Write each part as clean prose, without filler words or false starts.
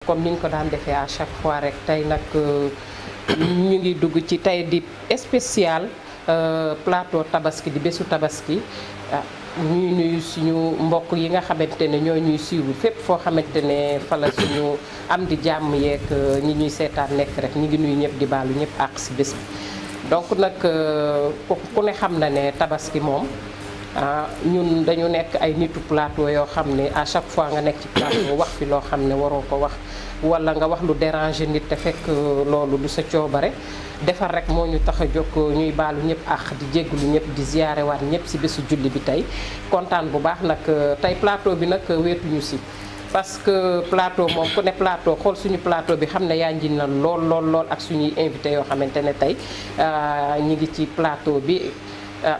comme niñ ko daan defee à chaque fois rek tey nag ñu ngi dugg ci tey di spécial plateau tabaski di bésu tabaski ñuy nuyu suñu mbokk yi nga xamante ne ñoo ñuy suivre fépp foo xamante ne fa la suñu am di jàmm yeeg ñi ñuy seetaan nekk rek ñu ngi nuyu ñëpp di baalu ñëpp àq si bés bi. donc nag ku ne xam na ne tabaski moom ñun dañu nekk ay nitu plateau yoo xam ne à chaque fois nga nekk ci plateau wax fi loo xam ne waroo ko wax wala nga wax lu déranger nit te fekk loolu du sa coobare defar rek moo ñu tax a jóg ñuy baalu ñëpp ak di jégglu ñëpp di ziyaare waat ñëpp si bésu julli bi tey kontaan bu baax nag tey plateau bi nag weetuñu si parce que plateau moom ku ne plateau xool suñu plateau bi xam ne yaa nji na lool ak suñuy invité yoo xamante ne tey ñi ngi ci plateau bi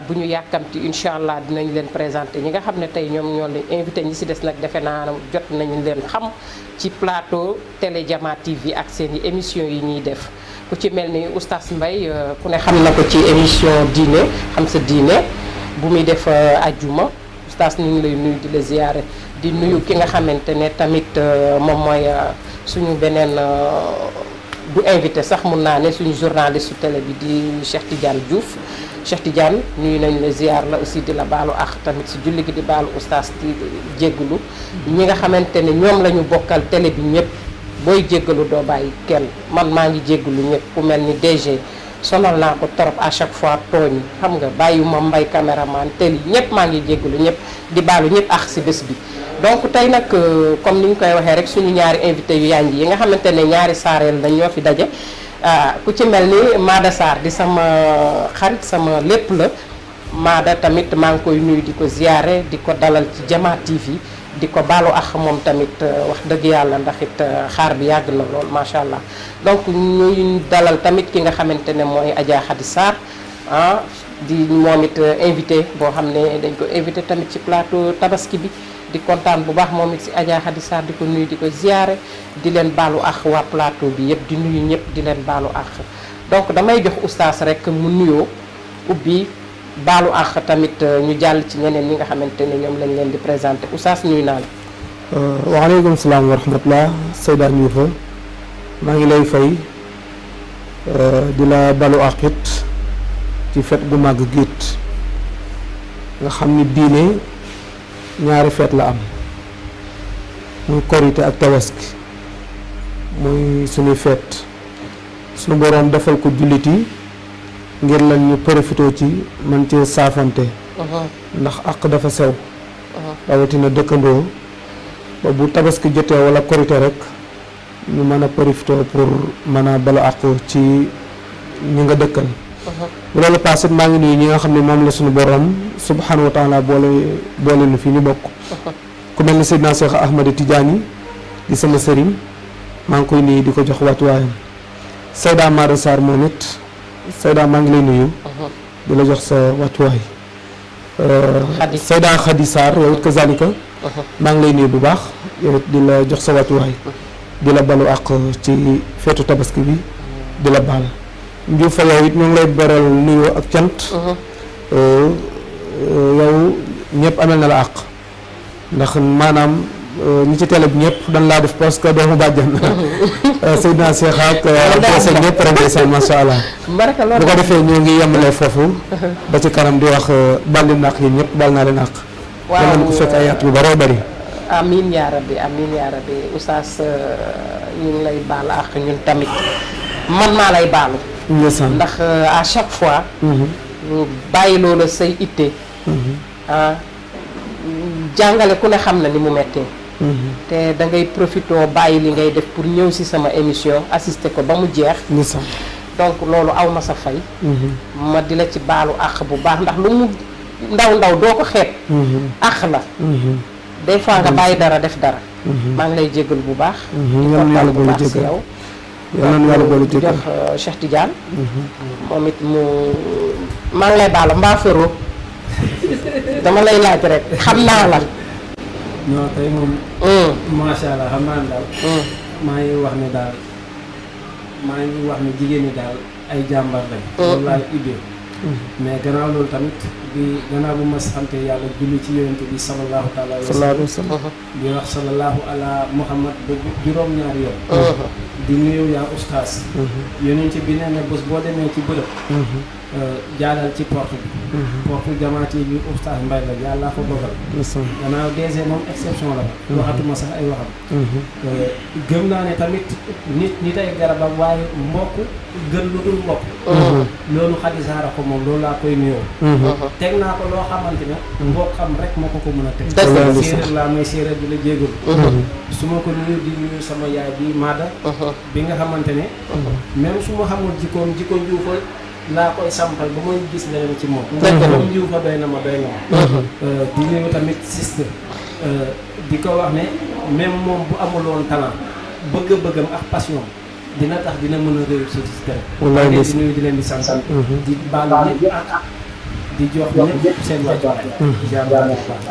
bu ñu yàkkamti incha allah dinañ leen présenté ñi nga xam ne tey ñoom ñoo leen invité ñi si des nag defe naa jot nañu leen xam ci plateau Télé Jama TV ak seen i émission yi ñuy def ku ci mel ni oustaz Mbaye ku ne xam na ko ci émission diine xam sa diine bu muy def ajjuma oustaz ñu ngi lay nuyu di la ziyaare di nuyu ki nga xamante ne tamit moom mooy suñu beneen du invité sax mun naa ne suñu journaliste su télé bi di Cheikh Tidiane Diouf Cheikh Tidiane nuyu nañ la ziar la aussi di la baalu ak tamit si julli gi di baalu oustaz di jéggulu ñi nga xamante ne ñoom la ñu bokkal télé bi ñëpp booy jéggalu doo bàyyi kenn man maa ngi jéggulu ñëpp ku mel ni DG sonal naa ko trop à chaque fois tooñ xam nga bàyyiwuma mbay caméraman télé ñëpp maa ngi jéggulu ñëpp di baalu ñëpp ak si bés bi donc tey nag comme ni ñu koy waxee rek suñu ñaari invité yu yànj yi nga xamante ne ñaari saareel dañ ñoo fi daje ku ci mel ni Maada Sarr di sama xarit sama lépp la Maada tamit maa ngi koy nuyu di ko ziyaare di ko dalal ci Jama TV di ko baalu ak moom tamit wax dëgg yàlla ndax it xaar bi yàgg na lool macha allah donc ñuy dalal tamit ki nga xamante ne mooy Adja Khady Sarr di moom it invité boo xam ne dañ ko invité tamit ci plateau tabaski bi di kontaan bu baax moom it si Adja Khady Sarr di ko nuyu di ko ziyaare di leen baalu ak waa plateau bi yëpp di nuyu ñëpp di leen baalu ak donc damay jox oustaz rek mu nuyoo ubbi baalu ak tamit ñu jàll ci ñeneen ñi nga xamante ne ñoom lañ leen di présenté oustaz nuyu naa la. waaleykum salaam wa rahmatullah Seyda Ndioufa maa ngi lay fay di la balu ak it ci fet gu màgg giit nga xam ni diine ñaari feet la am muy korite ak tabaski muy suñuy feet suñu boroom defal ko jullit yi ngir lan ñu profitoo ci man ci saafante ndax àq dafa sew rawatina dëkkandoo ba bu tabaski jotee wala korite rek ñu mën a profitoo pour mën a balu àq ci ñi nga dëkkal bu loolu paase maa ngi nuyu ñi nga xam ne moom la suñu borom subhanahu wa taala boole nu fi ñu bokk ku mel ni Seydina Cheikh Ahmad Tidiane di sama sëriñ maa ngi koy nuyu di ko jox wàccuwaayam Seyda Maada Sarr moom it Seyda maa ngi lay nuyu di la jox sa wàccuwaay Seyda Khady Sarr yow it kazalika maa ngi lay nuyu bu baax yow it di la jox sa wàccuwaay di la balu àq ci feetu tabaski bi di la baal Ndioufa yow it ñu ngi lay beral nuyoo ak cant yow ñëpp amel na la àq ndax maanaam ñi ci télé bi ñëpp dañ laa def parce que doomu bàjjan Seydina Cheikh ak sa ñëpp rek ndeysaan masha Allah bu ko defee ñoo ngi yemalee foofu ba ci kanam di wax bal leen àq yi ñëpp bal naa leen àq yàlla ko fekk ay at yu bëree bëri amiin yaa rabbi oustaz ñu ngi lay baal àq ñun tamit man maa lay baalu ndax à chaque fois bàyyi loola say itte jàngale ku ne xam na ni mu mettee te da ngay profitoo bàyyi li ngay def pour ñëw si sama émission assister ko ba mu jeex donc loolu aw ma sa fay ma di la ci baalu àq bu baax ndax lu mu ndaw doo ko xeeb àq la des fois nga bàyyi dara def dara maa ngi lay jégal bu baax di kontaan bu baax si yow yàlla na yàlla boole di jox Cheikh Tidiane moom it mu maa ngi lay baal mbaa fero dama lay laaj rek xam naa la non tey moom macha allah xam naa ne daal maa ngi wax ne daal maa ngi wax ne jigéen ñi daal ay jàmbar lañ loolu laay ubbee mais gannaaw loolu tamit di gannaaw bu ma sante yàlla julli ci yonent bi sallallahu taala alayhi wa sallam di wax sallallahu ala muhammad ba juróom-ñaari yoon di nuyu yaa ustaas yonent bi nee na bés boo demee ci bërëb jaalal ci porte bi porte jamaati bi ustaas mbay la yàlla ko dogal gannaaw DG moom exception la waxatuma sax ay waxam gëm naa ne tamit nit ay garabam waaye mbokk gën lu dul mbokk loolu xadisaara ko moom loolu laa koy nuyoo teg naa ko loo xamante ne mbokkam rek moo ko mën a teg séeréer laa may séeréer bi la jéegul su ma ko nuyu di nuyu sama yaay bi Maada bi nga xamante ne même su ma xamul jikko njuufal laa koy sampal ba may gis leneen ci moom moom njuufa doy na ma di nuyu tamit sister di ko wax ne même moom bu amuloon talent bëgg-bëggam ak passion dina tax dina mën a réussir ci dara di nuyu di leen di sant di baalu ñëpp ak di jox ñëpp seen wàccuwaay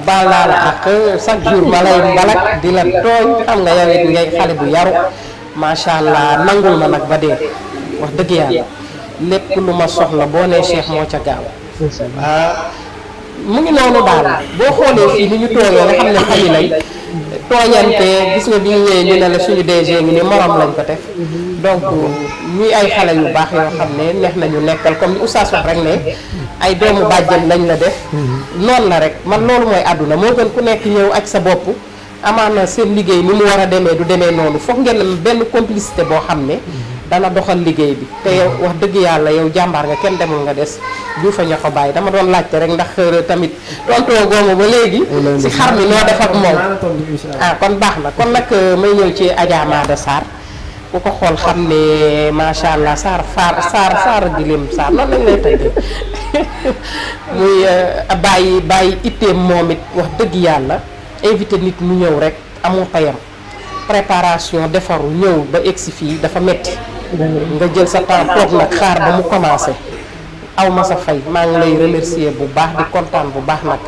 baal naa la ak chaque jour ma lay mbalak di la tooñ xam nga yow it ngay xale bu yaru macha allah nangul ma nag ba dee wax dëgg yàlla lépp lu ma soxla boo nee Cheikh moo ca gaaw mu ngi noonu daal boo xoolee fii ni ñu toogee nga xam ne xali lañ tooñante gis nga bi ñu ñëwee ñu ne la suñu DG ngi ni morom lañ ko def donc ñuy ay xale yu baax yoo xam ne neex nañu nekkal comme ni oustaz wax rek ne ay doomu bàjjen lañ la def noonu la rek man loolu mooy àdduna moo gën ku nekk ñëw ak sa bopp amaana seen liggéey ni mu war a demee du demee noonu foog ngeen benn complicité boo xam ne dana doxal liggéey bi te yow wax dëgg yàlla yow jàmbaar nga kenn demul nga des juufa ña ko bàyyi dama doon laajte rek ndax tamit tontoo goomu ba léegi si xar mi noo def ak moom kon baax na kon nag may ñëw ci Adja Mada Sarr ku ko xool xam ne macha allah Sarr Gilim Sarr noonu lañ lay tëjee muy bàyyi itteem moom it wax dëgg yàlla invité nit mu ñëw rek amoo payam préparation defaru ñëw ba egsi fii dafa metti nga jël sa temps toog nag xaar ba mu commencé aw ma sa fay maa ngi lay remercier bu baax di kontaan bu baax nag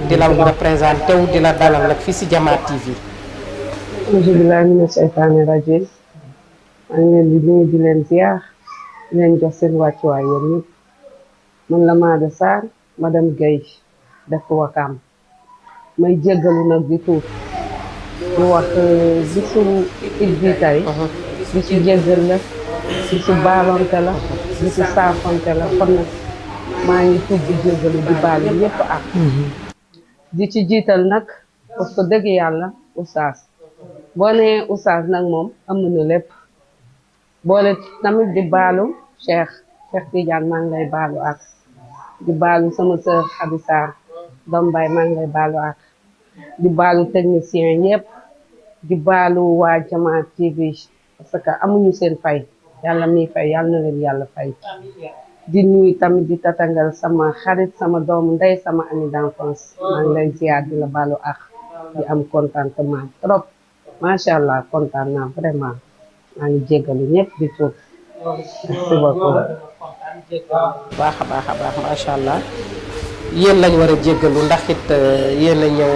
di la nga présenté wu di la dalal nag fii si Jama TV. alhamdulilah mina seytaane rajiim maa ngi leen di nuyu di leen ziar di leen jox seen wàccuwaay yéen ñëpp man la Mada Sarr madame Guèye def Wakaam may jéggalu nag di tuut di wax bisu it bi tey bisu jéggal la bisu baalonte la bisu saafonte la kon nag maa ngi tuut di jéggalu di baalu ñëpp ak di ci jiital nag parce que dëgg yàlla oustaz boo nee oustaz nag moom am na lépp boole tamit di baalu Cheikh Tidiane maa ngi lay baalu ak di baalu sama sœur Khady Sarr doom baay maa ngi lay baalu ak di baalu technicien yëpp di baalu waa Jama TV parce que amuñu seen fay yàlla miy fay yàlla na leen yàlla fay di nuyu tamit di tatangal sama xarit sama doomu ndey sama ami d'enfance maa ngi lay ziar di la baalu ak di am contentement trop macha allah kontaan naa vraiment maa ngi jéggalu ñëpp di tuub merci beaucoup baax a baax macha allah yéen lañ war a jéggalu ndax it yéen a ñëw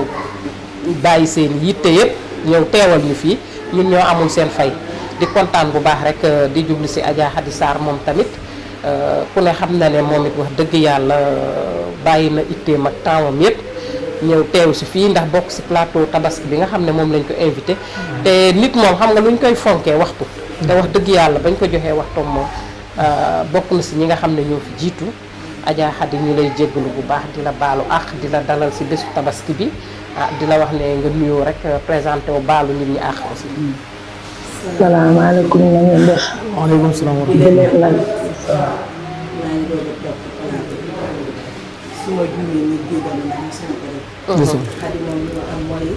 bàyyi seen yitte yëpp ñëw teewal ñu fii ñun ñoo amul seen fay di kontaan bu baax rek di jublu si Adja Khady Sarr moom tamit ku ne xam na ne moom it wax dëgg yàlla bàyyi na itteem ak tempsam yëpp ñëw teew si fii ndax bokk si plateau tabaski bi nga xam ne moom lañ ko invité te nit moom xam nga lu ñu koy fonkee waxtu te wax dëgg yàlla bañ ko joxee waxtoom moom bokk na si ñi nga xam ne ñoo fi jiitu Adja Khady ñu lay jéggalu bu baax di la baalu ak di la dalal si bésu tabaski bi di la wax ne nga nuyoo rek présenté wu baalu nit ñi ak aussi. salaamaaleykum na ngeen def. waaleykum salaam wa rahmatulah. su ma juumee ñu jégal ndax mu sama ko def Khady moom li ma am mooy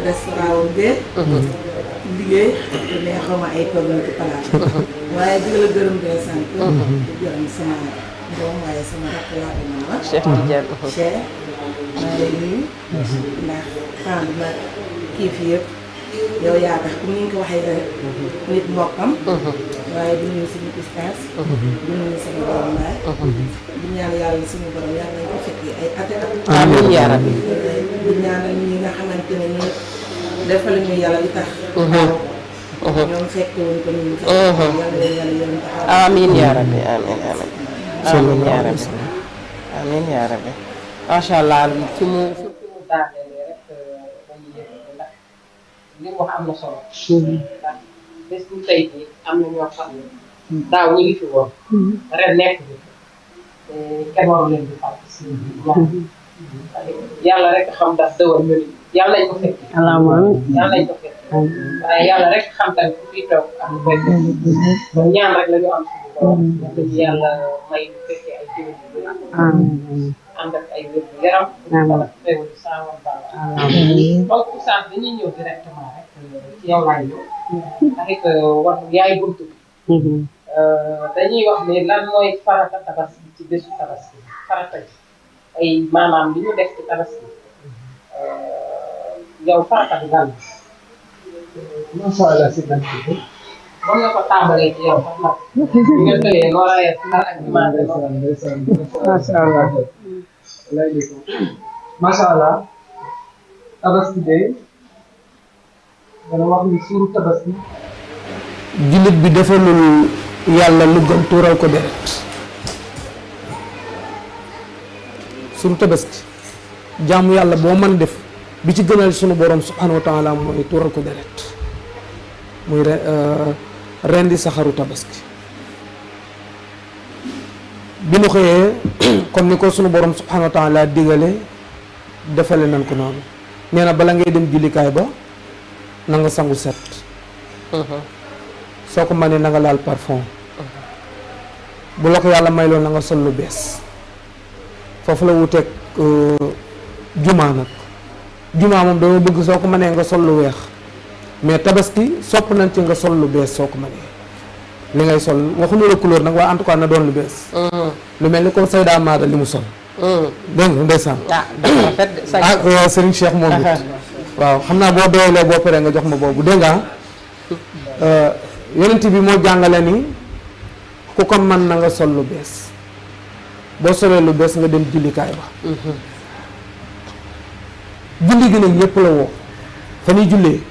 restaurant bee liggéey mais xaw ma ay problème ci palaat waaye di la gërëm de sant di gërëm sama doom waaye sama rakk laa ko mën wax Cheikh Tidiane Cheikh maa lay nuyu ndax temps bi ma kii fi yëpp yow yaa tax comme ni nga ko waxee rek nit mbokkam waaye di nuyu suñu ustaas di nuyu sama borom baay di ñaan yàlla suñu borom yàlla nañ ko fekkee ay ate amiin yaa rabbi di ñaanal ñi nga xamante ne ñu defal ñu yàlla li tax ñoom fekke woon ko ñu fekk yàlla leen yàlla yoon taxaw amiin yaa rabbi amiin amiin yaa rabbi amiin yaa rabbi macha allah fi mu daanelee rek dañuy yëg ndax li mu wax am na solo. ndax bés bu tey jii am na ñoo xam ne daaw ñu ngi fi woon. ren nekk bi te kenn waru leen di fàtte si ñoom. yàlla rek xam ndax dëwal ñu yàlla nañ ko fekk. yàlla nañ ko fekk. waaye yàlla rek xam tamit ku fi toog ak fekk. ñaan rek la ñu am suñu borom. yàlla may ñu fekkee ay jiw yu bëri. ànd ak ay wér gu yaram. wala xewul saa woon baax. donc oustaz dañuy ñëw directement rek ci yow laay ñëw. ndax it wax yaay buntu bi. dañuy wax ne lan mooy farata tabaski ci bésu tabaski farata ji ay maanaam li ñu def ci tabaski yow farata bi lan la. macha allah si ban kii. mën nga ko tàmbalee ci yow sax nag. ñu nga tëyee loo rayee nar ak dimanche macha allah. macha allah. tabaski de dana wax ni suuru tabaski. jullit bi defalul yàlla lu gën tuural ko deret. suuru tabaski jaamu yàlla boo mën def bi ci gënal sunu borom subhanahu wa taala mooy tuural ko deret muy rendi saxaru tabaski bi nu xëyee comme ni ko sunu borom subhanahu wa taala digale defale nañ ko noonu nee na bala ngay dem jullikaay ba na nga sangu set soo ko mënee na nga laal parfum bu la ko yàlla may loon na nga sol lu bees foofu la wuteeg jumaa nag jumaa moom dama bëgg soo ko mënee nga sol lu weex mais tabaski sopp nañ ci nga sol lu bees soo ko mënee li ngay sol waxuñu la couleur nag waaye en tout cas na doon lu bees lu mel ni comme Sayda Maada li mu sol dégg nga ndeysaan ak Serigne Cheikh moom it waaw xam naa boo doyalee boo paree nga jox ma boobu dégg nga yonent bi moo jàngale ni ku ko mën na nga sol lu bees boo solee lu bees nga dem jullikaay ba julli gi nag ñëpp la woo fa ñuy jullee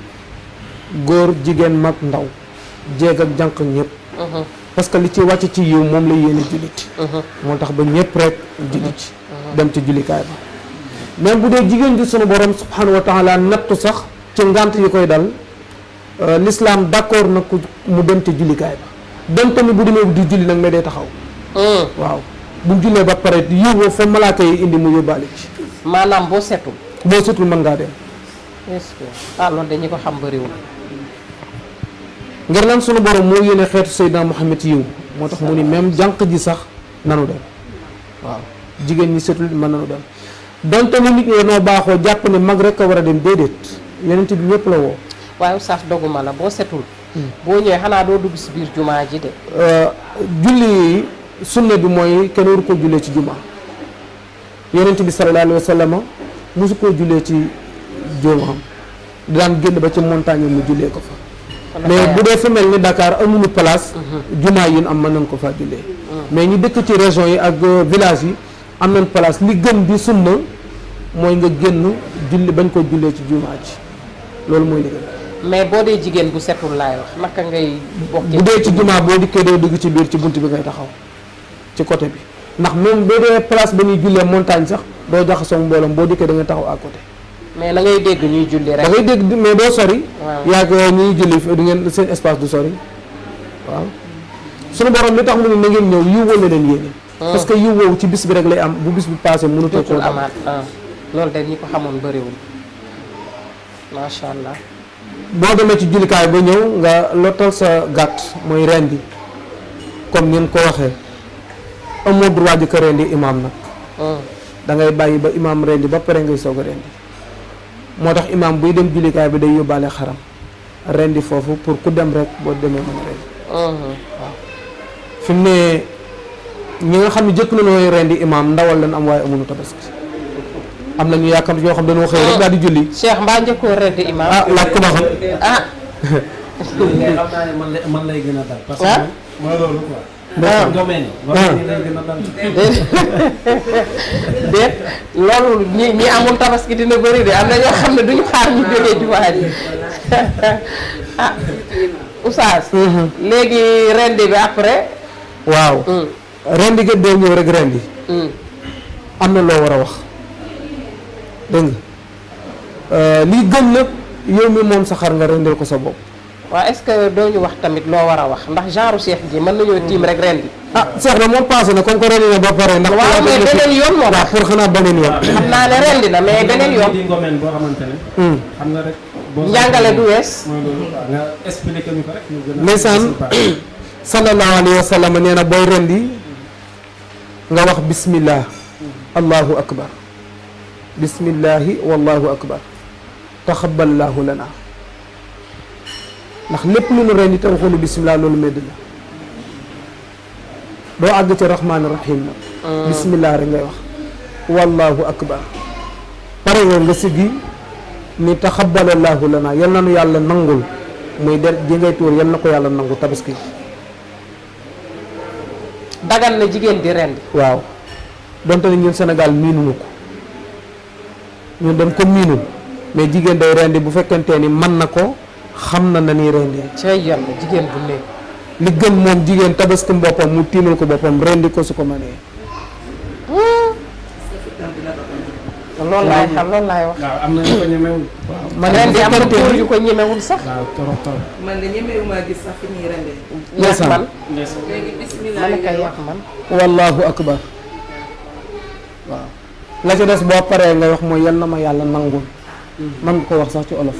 góor jigéen mag ndaw jéeg ak jànq ñëpp parce que li ci wàcc ci yiw moom la yéene julliti moo tax ba ñëpp rek julli ci dem ci jullikaay ba même bu dee jigéen ji sunu borom subhanahu wa taala nattu sax ci ngànt yi koy dal l'islam d'accord na ku mu dem ci jullikaay ba dem tamit bu demee di julli nag mais day taxaw waaw bu jullee ba pare yiw fa malaaka yi indi mu yóbbaale ci maanaam boo setul mën ngaa dem est-ce que loolu dañu ko xam bëriwul ngir lan sunu borom moo yéene xeetu Seydina Muhammad yiw moo tax mu ni même jànq ji sax nanu dem waaw jigéen ñi setul mën nanu dem donte ni nit ñi noo baaxoo jàpp ne mag rek a war a dem déedéet yeneen bi ñëpp la woo waaye oustaz doguma la boo setul boo ñëwee xanaa doo dugg si biir jumaa ji de julli sunna bi mooy kenn waru ko jullee ci jumaa yonent bi sallallahu alayhi wa sallam mosu koo jullee ci jumaam daan génn ba ci montagne mu jullee ko fa mais bu dee fa mel ni Dakar amuñu place jumaa yi am mën nañ ko faa jullee mais ñi dëkk ci région yi ak village yi am nañ place li gën di sunna mooy nga génn julli bañ ko jullee ci jumaa ji loolu mooy li gën mais boo dee jigéen bu setul laay wax naka ngay bokkee bu dee ci jumaa boo dikkee doo dugg ci biir ci bunt bi ngay taxaw ci côté bi ndax même boo dee place ba ñuy jullee montagne sax doo jaxasoo mbooloom boo dikkee da nga taxaw à côté mais da ngay dégg ñuy julli rek da ngay dégg mais doo sori yaa ko ñuy julli du ngeen seen espace du sori waaw suñu borom li tax mu ne na ngeen ñëw yiw wala leen yéene parce que yiw woowu ci bis bi rek lay am bu bis bi passé mënutoo koo amaat loolu de ñi ko xamoon bëriwul macha allah boo demee ci jullikaay ba ñëw nga lottal sa gàtt mooy rendi comme ngeen ko waxee amoo droit di ko rendi imaam nag da ngay bàyyi ba imaam rendi ba pare ngay soog a rendi moo tax imaam buy dem jullikaay bi day yóbbaale xaram rendi foofu pour ku dem rek boo demee mën a rendi waaw fi mu ne ñi nga xam ne jëkk na nooy rendi imaam ndawal lan am waaye amuñu tabaski am na ñu yaakaar yoo xam dañoo xëy rek daal di julli Cheikh mbaa njëkkoo rendi imaam laaj ko ba xam xam naa ne man lay gën a dal parce que mooy loolu quoi domaine yi lay gën a dal déet loolu ñi amul tabaski dina bëri de am na ñoo xam ne duñu xaar ñu jógee jumaa ji oustaz léegi rendi bi après waaw rendi ga doo ñëw rek rendi am na loo war a wax dégg nga lii gën nag yow mi moom sa xar nga rendil ko sa bopp. waaw est-ce que doo ñu wax tamit loo war a wax ndax genre Cheikh ji mën nañoo tiim rek rendi. ah Cheikh na moom passé na comme que rendi na ba pare. ndax waaw mais beneen yoon moo tax pour xanaa beneen yoon. xam naa ne rendi na mais beneen yoon. di ngomeen boo xamante ne. xam nga rek. njàngale du wees. nga expliqué ñu ko rek. ndeysaan sallallahu alayhi wa sallam nee na booy rendi nga wax bismillah allahu akbar bismillahi wallahu akbar taxaballahu lana ndax lépp lu nu rendi te waxoonu bismillah loolu medd la doo àgg ci rahmaani rahim nag bismillah rek ngay wax wallahu akbar pare nga siggi ni taxabalallahu lana yal na nu yàlla nangul muy der ji ngay tuur yal na ko yàlla nangu tabaski dagan na jigéen di rendi. waaw donte ne ñun Sénégal miinuñu ko ñun dañ ko miinul mais jigéen day rendi bu fekkente ni mën na ko xam na ni rendi cay yàlla jigéen bu ne. li gën moom jigéen tabaski boppam mu tiimal ko boppam rendi ko su ko mënee. loolu laay xam loolu laay wax. waaw am na ñu ko ñemewul. man rendi am na góor yu ko ñemewul sax. waaw torop torop. man de ñemewu maa gis sax fi ñuy rendee. yàq man léegi bismillah man kay yàq man. wallahu akbar waaw la ca des boo paree nga wax mooy yal na ma yàlla nangul man nga ko wax sax ci olof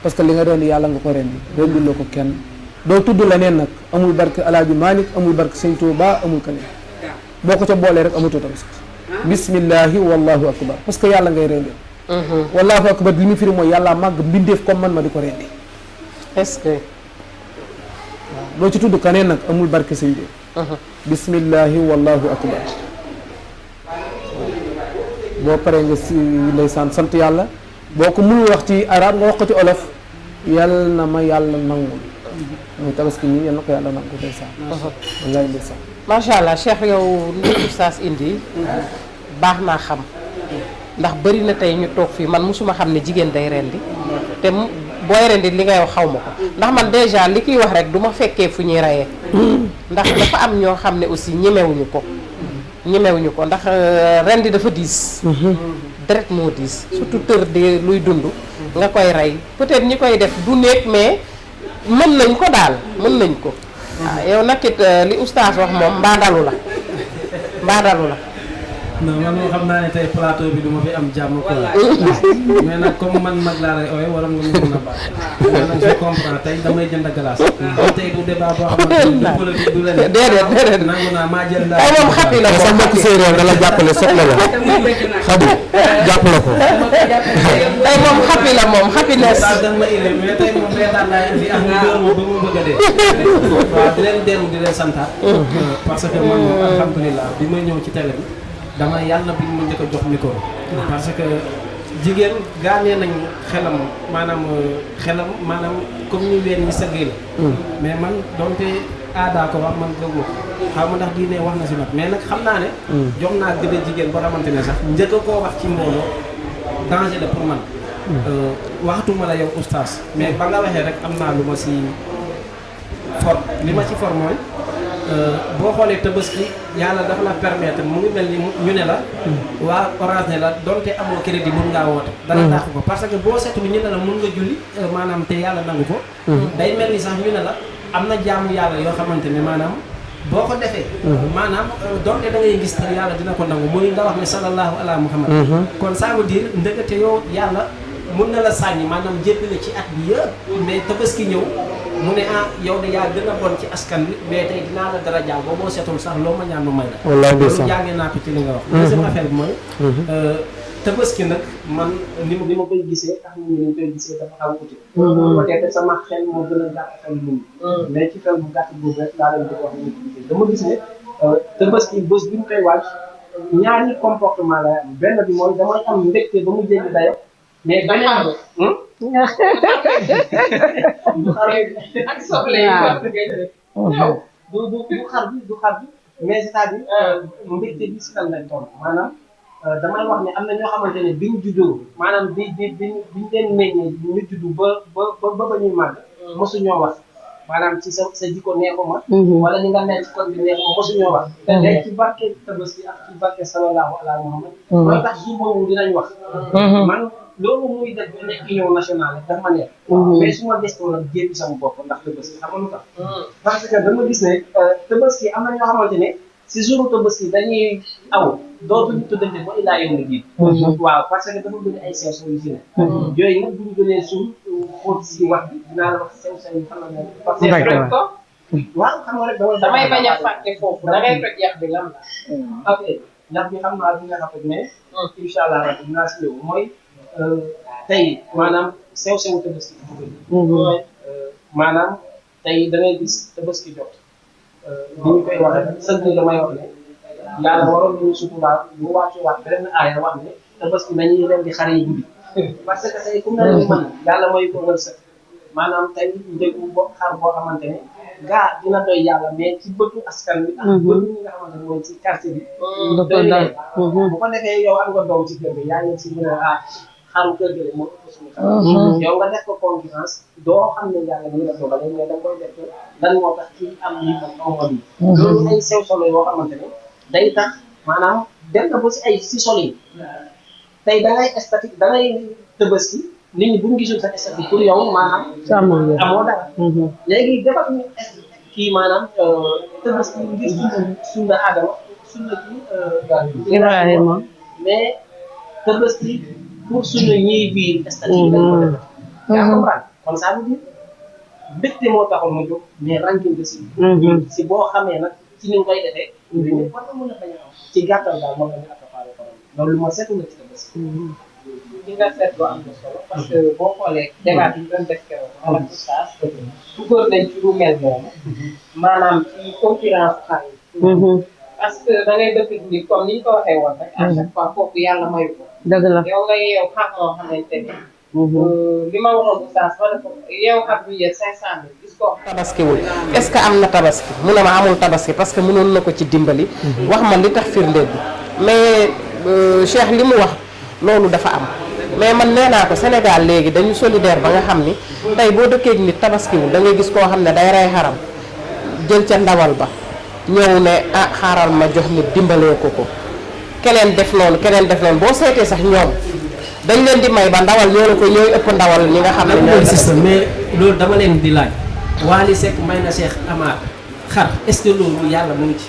parce que li nga rendi yàlla nga ko rendi rendi loo ko kenn doo tudd leneen nag amul barke Alaaji Malik amul barke Sëñ Tuubaa amul keneen boo ko ca boolee rek amutoo tabaski bismillahi wallahu akbar parce que yàlla ngay rendi wallahu akbar li mu firi mooy yàlla màgg mbindeef comme man ma di ko rendi est-ce que. waaw doo ci tudd keneen nag amul barke Sëñ bi bismillahi wallahu akbar boo paree nga si ndeysaan sant yàlla boo ko mënul wax ci arab nga wax ko ci olof yàlla na ma yàlla nangul mooy tabaski nii yàlla na ko yàlla nangu ndeysaan wallaay ndeysaan macha allah Cheikh yow li oustaz indi baax naa xam ndax bëri na tey ñu toog fii man mosuma xam ne jigéen day rendi te booy rendi li ngay wax xaw ma ko ndax man déjà li kiy wax rek du ma fekkee fu ñuy reyee ndax dafa am ñoo xam ne aussi ñemewuñu ko ndax rendi dafa diis deret moo diis surtout tër de luy dund nga koy rey peut-être ñi koy def du nekk mais mën nañ ko daal mën nañ ko waaw yow nag it li oustaz wax moom mbaadalu la non man moo xam naa ne tey plateau bi du ma fi am jàmm quoi mais nag comme man mag laa lay ooye wala nga mën a baax mais nag je comprends tey damay jënd glace tey du débat boo xamante ne du politique du leneen déedéet nangu naa maa jël ay moom xappi la sa mbokk séeréer da la jàppale soxla la xadi jàppale ko tey moom xappi la moom happiness daal da ma indi mais tey moom reetaan laay indi ak ñu dóor ma ba mu bëgg a dee waaw di leen dellu di leen santaat parce que man moom alhamdulilah bi may ñëw ci télé bi dama yàlla bi mu njëkk a jox micro parce que jigéen gaanee nañ xelam maanaam comme ñu ween ñi sëggee la mais man donte aadaa ko wax man gëguma xaw ma ndax diine wax na si nag mais nag xam naa ne jox naa gën a jigéen ba xamante ne sax njëkk a koo wax ci mbooloo danger la pour man waxtuma la yow oustaz mais ba nga waxee rek am naa lu ma si for li ma ci for mooy boo xoolee tabaski yàlla dafa la permettre mu ngi mel ni ñu ne la waa Orange ne la donte amoo crédit mun ngaa woote dara dàq ko parce que boo seetlu ñu ne la mun nga julli maanaam te yàlla nangu ko day mel ni sax ñu ne la am na jaamu yàlla yoo xamante ne maanaam boo ko defee maanaam donte da ngay gis te yàlla dina ko nangu muy nga wax ne sallallahu ala muhammad kon ça veut dire ndëgate yow yàlla mun na la sànni maanaam jéppale ci at bi yëpp mais tabaski ñëw mu ne yow de yaa gën a bon ci askan bi mais tey dinaa la dara jàng boo seetul sax loo ma ñaan nu may la loolu jàngee naa ko ci li nga wax deuxième affaire bi mooy tabaski nag man ni ma koy gisee tax nit ñi ni koy gisee dafa xaw uti peut-être sama xel moo gën a gàtt xel nit ñi mais ci xel bu gàtt boobu rek laa leen di wax ni gisee dama gis ne tabaski bés bi ñu koy wàcc ñaari comportement lay am benn bi mooy damay am mbégte ba mu jéggi dayo mais beneen ak soble du xar bi mais c'est-à-dire mbégte bi si kan lañ toll maanaam damay wax ne am na ñoo xamante ne biñ juddoo maanaam biñ leen meññee ñu juddu ba ñuy màgg mosu ñoo wax maanaam ci sa jikko neexuma wala ni nga mel ci kon bi neexuma mosuñoo wax te léegi ci barke Tabaski ak ci barke sallallahu ala Muhammad mooy tax jour boobu dinañ wax man loolu muy def ba nekk union nationale daf ma neex mais su ma gëstoo nag jéem sama bopp ndax Tabaski xam nga lu tax parce que dama gis ne Tabaski am na ñoo xamante ne si jour Tabaski dañuy aw dootuñu tuddante ba ilaa yow na jiit waaw parce que dafa bëri ay sew sew yu fi ne yooyu nag bu ñu gënee suul xóot si wax bi dinaa la wax sew sew yu fan la nekk parce que waaw xam nga rek damay bañ a fàtte foofu da ngay toj yàq bi lan la ok ndax bi xam naa dina rafet mais incha allah rabbi dinaa si ñëw mooy tey maanaam sew sew Tabaski maanaam tey da ngay gis Tabaski jot bi ñu koy waxee sëñ bi damay wax ne yàlla waroon nañu suturaal bu wàccu waat beneen aaya wax ne Tabaski nañuy leen di xare yi guddi parce que tey comme na leen mën yàlla mooy ko wërsëg maanaam tey njëgu bo xar boo xamante ne gaa dina doy yàlla mais ci bëtu askan bi ak bëtu ñi nga xamante ne mooy ci quartier bi doy leen bu ko defee yow am nga doom ci kër bi yaa ngi si mën a xaru kër gi moo ëpp suñu xar yow nga def ko concurrence doo xam ne yàlla ni la dogalee mais da nga koy def lan moo tax kii am lii ak amoon yi loolu ay sew solo yoo xamante ne day tax maanaam dem na ba si ay si sol yi tey da ngay statique da ngay Tabaski nit ñi bu ñu gisul sa statique pour yow maanaam amoo dara léegi defal ñu kii maanaam Tabaski ngir sunna Adama sunna kii Ibrahima mais Tabaski pour suñu ñiy biir statique dañ ko def yaa comprendre kon ça veut dire mbégte moo taxoon ma jóg mais ranking de si boo xamee nag ci ni nga koy defee ñëpp war na mën a bañ a am ci gàttal daal moom la ñu accaparé loolu lu ma seetlu na ci Tabaski li nga seetlu am na solo parce que boo xoolee débat bi ñu doon def keroog wala oustaz duggoon nañ ci lu mel noonu maanaam ci concurrence xar yi parce que da ngay dëkk ni comme ni ñu ko waxee woon rek à chaque fois foofu yàlla mayu ko dëgg la yow nga yeew xar moo xamante ne li ma waxoon oustaz ma ne ko yeew xar bu yee 500 000 gis ko tabaskiwul est-ce que am na tabaski mu ne ma amul tabaski parce que mënoon na ko ci dimbali wax ma li tax firnde bi mais Cheikh li mu wax loolu dafa am mais man nee naa ko Sénégal léegi dañu solidaire ba nga xam ni tey boo dëkkee nit tabaskiwul da ngay gis koo xam ne day rey xaram jël ca ndawal ba ñëw ne ah xaaral ma jox nit dimbalee ko keneen def noonu boo seetee sax ñoom dañ leen di may ba ndawal ñoo la ko ñooy ëpp ndawal ñi nga xam ne ñooy système mais loolu dama leen di laaj Wally Seck may na Cheikh Amar xar est-ce que loolu yàlla mu ngi ci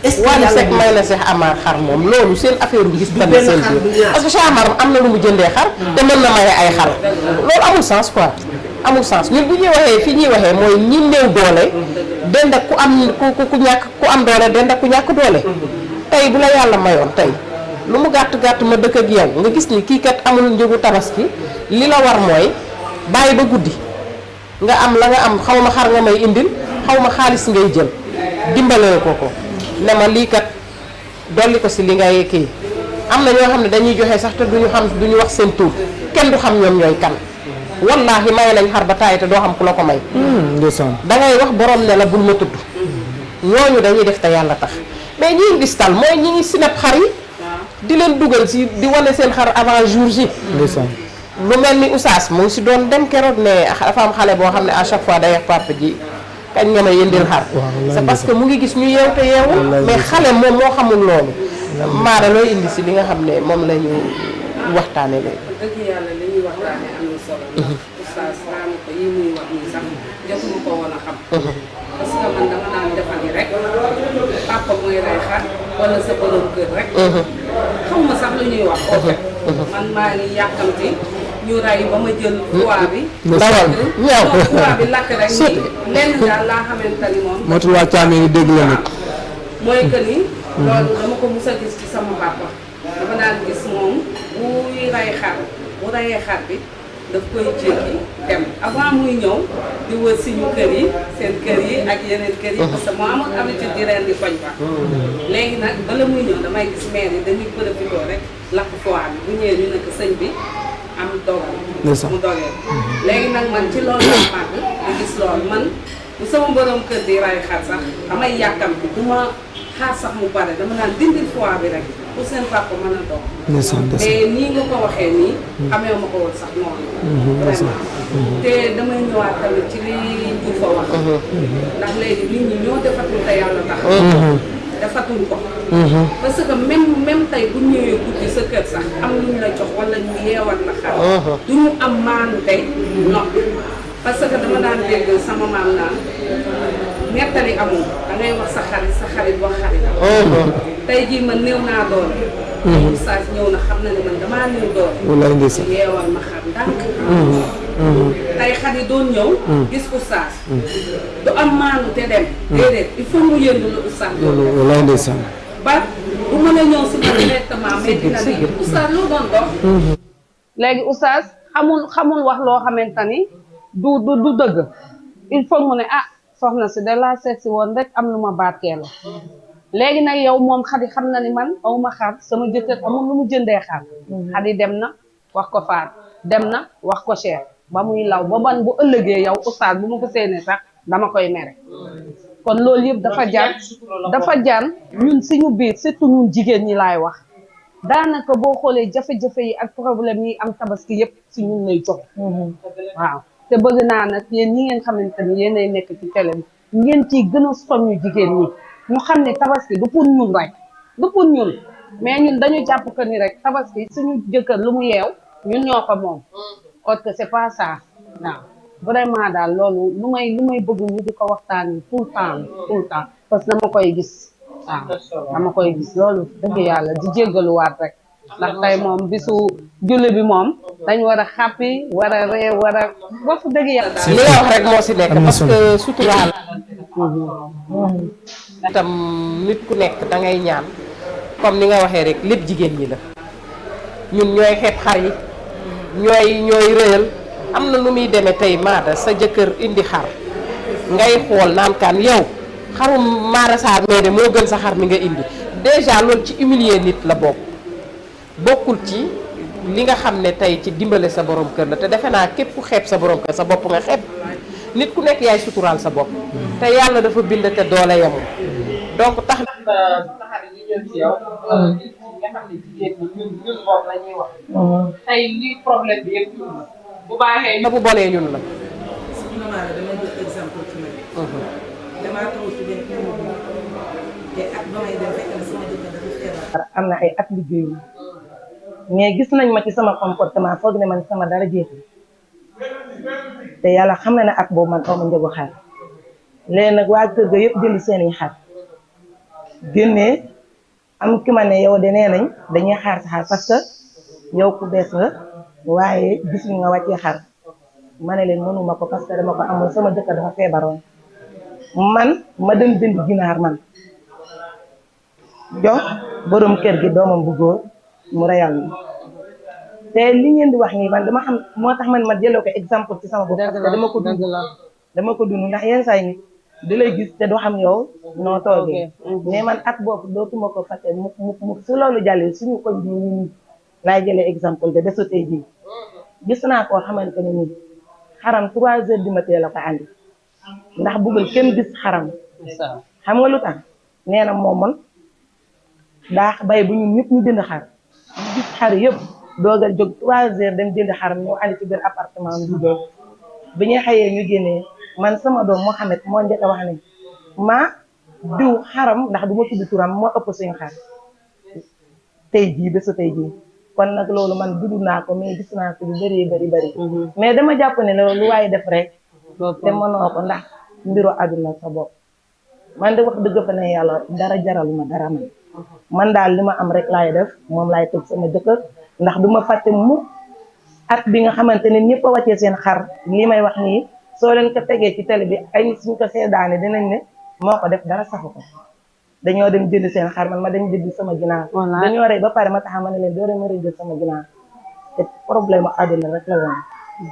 est-ce que Wally Seck may na Cheikh Amar xar moom loolu seen affaire bu gis tane seen biir parce que Cheikh Amar am na lu mu jëndee xar te mën na maye ay xar loolu amul sens quoi amul sens ñun bu ñuy waxee fi ñuy waxee mooy ñi néew doole dend ak ku am ku ñàkk ku am doole dend ak ku ñàkk doole tey bu la yàlla mayoon tey lu mu gàtt gàtt ma dëkk ak yow nga gis ni kii kat amul njëgu tabaski li la war mooy bàyyi ba guddi nga am la nga am xaw ma xar nga may indil xaw ma xaalis ngay jël dimbalee ko ne ma lii kat dolli ko si li ngay kii am na ñoo xam ne dañuy joxe sax te duñu wax seen tur kenn du xam ñoom ñooy kan wallaahi may nañ xar ba taay te doo xam ku la ko may da ngay wax borom ne la bul ma tudd ñooñu dañuy def te yàlla tax mais ñi gis tal mooy ñi ngi sinap xar yi di leen dugal si di wane seen xar avant jour ji lu mel ni Oustaz mu ngi si doon dem keroog ne dafa am xale boo xam ne à chaque fois day wax papa ji kañ nga may yëndil xar c'est parce que mu ngi gis ñu yeew te yeewul mais xale moom moo xamul loolu maara looy indi si li nga xam ne moom la ñu waxtaane léegi dëgg yàlla li ñuy waxtaane am na solo Oustaz raama ko yi muy wax nii sax jotuma ko woon a xam parce que man dama naan defal ni rek papa mooy rey xar wala sa borom kër rek xaw ma sax lu ñuy wax au fait man maa ngi yàkkamti ñu rey ba ma jël foie bi foie bi lakk rek nii lenn daal laa xamante ni moom mootul waa caamee ni dégg la nit mooy que ni loolu dama ko mus a gis ci sama papa dama daan gis moom buy rey xar bu reyee xar bi daf koy jéggi dem avant muy ñëw di wër suñu kër yi seen kër yi ak yeneen kër yi parce que moo amoon habitude di reen di koñ ba léegi nag bala muy ñëw damay gis maire yi dañuy profité rek lakk foie bi bu ñëwee ñu nekk sëñ bi am dogal mu dogee léegi nag man ci loolu la màgg di gis loolu man bu sama borom kër di rey xar sax damay yàkkam bi du ma xaar sax mu pare dama naan dindil foie bi rek pour seen papa mën a dox. ndeysaan te nii nga ko waxee nii. xamee ma ko woon sax noonu. vraiment te damay ñëwaat tamit ci li ñu fa wax. ndax léegi nit ñi ñoo defatul te yàlla tax. defatuñ ko. parce que même tey bu ñëwee guddi sa kër sax am lu ñu la jox wala ñu yeewal la xar. du ñu am maanu tey noppi. parce que dama daan dégg sama maam naan nettali amul da ngay wax sa xarit wax xaritam. tey jii man néew naa doole. oustaz ñëw na xam na ne man damaa néew doole. wallaay ndeysaan yeewal ma xar ndànk. tey xar yi doon ñëw. gis oustaz. du am maanu te dem. déedéet il faut mu yëndu lu oustaz. wallaay ndeysaan ba bu mën a ñëw si man directement mais dina ne oustaz loo doon dox. léegi oustaz xamul wax loo xamante ni du dëgg il faut mu ne ah soxna si da laa seet si woon rek am lu ma barkeelu léegi nag yow moom Xadi xam na ni man awma xar sama jëkkër amul lu mu jëndee xar Xadi dem na wax ko faat dem na wax ko cher ba muy law ba ban bu ëllëgee yow oustaz bu ma ko séenee sax dama koy mere kon loolu yëpp dafa jar ñun suñu biir surtout ñun jigéen ñi laay wax daanaka boo xoolee jafe-jafe yi ak problème yi am tabaski yëpp si ñun lay jox waaw te bëgg naa nag yéen ñi ngeen xamante ni yéenay nekk ci télé bi ngeen ciy gën a soññu jigéen ñi ñu xam ne tabaski du pour ñun rek du pour ñun mais ñun dañu jàpp que ni rek tabaski suñu jëkkër lu mu yeew ñun ñoo ko moom or que c'est pas ça waaw vraiment daal loolu lu may bëgg ñu di ko waxtaan tout le temps parce que dama koy gis waaw dama koy gis loolu dëgg yàlla di jéggaluwaat rek ndax tey moom bisu julli bi moom dañ war a xàppi war a ree war a wax dëgg yàlla li nga wax rek moo si nekk parce que suturaal itam nit ku nekk da ngay ñaan comme ni nga waxee rek lépp jigéen ñi la ñun ñooy xeeb xar yi ñooy rëyal am na nu muy demee tey Maada sa jëkkër indi xar ngay xool naan kaan yow xarum Maada Sarr mais de moo gën sa xar mi nga indi déjà loolu ci humilier nit la bokkul ci li nga xam ne tey ci dimbale sa borom kër la te defe naa képp ku xeeb sa borom kër sa bopp nga xeeb nit ku nekk yaay suturaal sa bopp te yàlla dafa bind te doole yamul donc tax na xar yi ñëw ci yow nga xam ne jigéen ñi ñun moom la ñuy wax tey lii problème bi yëpp bu baaxee na bu bonee ñun la soxna Maada damay jël exemple ci man damaa taw ci benn te at ba may dem fekk na sama jëkkër dafa feebar am na ay at liggéeyu mais gis nañ ma ci sama comportement foog ne man sama dara jeexul te yàlla xam na ne at boobu man aw ma njëgu xar léegi nag waa kër ga yëpp jënd seeni xar génnee am ki ma ne yow de nee nañ dañuy xaar sa xar parce que yow ku bees nga waaye gis nga wàccee xar ma ne leen mënuma ko parce que dama ko amul sama jëkkër dafa feebaroon man ma dem jënd ginaar man jox borom kër gi doomam bu góor mu reyal ma te li ngeen di wax nii man dama xam moo tax man ma jëloo ko exemple ci sama bopp parce que dama ko dund ndax yenn saa yi nit di lay gis te du xam yow noo toogee mais man at boobu dootuma ko fàtte mu su loolu jàllee suñu koñ bi ñu laay jëlee exemple de desu tey jii gis naa koo xamante ne nii xaram 3 heures du matin la ko andi ndax bëggul kenn gis xaram xam nga lu tax nee na moom man daa bay bu ñun ñëpp ñu jënd xar ñu gis xar yëpp doog a jóg 3 heures dem jënd xaram ñoo andi ci biir appartement bi bi ñuy xëyee ñu génnee man sama doom Mohamed moo njëkk a wax ne ma diw xaram ndax du ma tudd turam moo ëpp suñu xar tey jii bésu tey jii kon nag loolu man dudd naa ko mais gis naa ko lu bëri mais dama jàpp ne loolu lu waaye def rek te mënoo ko ndax mbiru àdduna sa bopp man de wax dëgg fa ne yàlla dara jaraluma dara man daal li ma am rek laay def moom laay tëj sama jëkkër ndax du ma fàtte mu at bi nga xamante ne ñëpp a wàccee seen xar li may wax nii soo leen ko tegee ci télé bi ay nit suñ ko seedaane dinañ ne moo ko def dara saxu ko dañoo dem jënd seen xar man ma dem jënd sama ginaar dañoo rey ba pare ma taxaw ma ne leen doo dem rey jël sama ginaar te problème àdduna rek la woon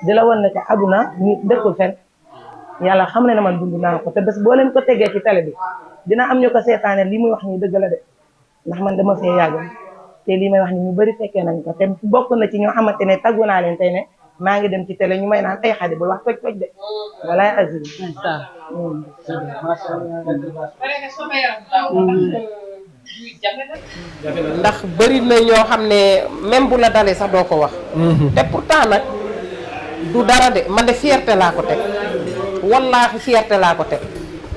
di la woon ne que àdduna nit dëkkul fen yàlla xam ne man dund naa ko te bés boo leen ko tegee ci télé bi dina am ñu ko seetaane li muy wax nii dëgg la de ndax man dama fee yàgg te lii may wax ni ñu bëri fekkee nañ ko te bokk na ci ñoo xamante ne tàggu naa leen tey ne maa ngi dem ci télé ñu may naan ay Xadi bul wax toj de walaay azim ndax bëri na ñoo xam ne même bu la dalee sax doo ko wax te pourtant nag du dara de man de fierté laa ko teg wallaahi fierté laa ko teg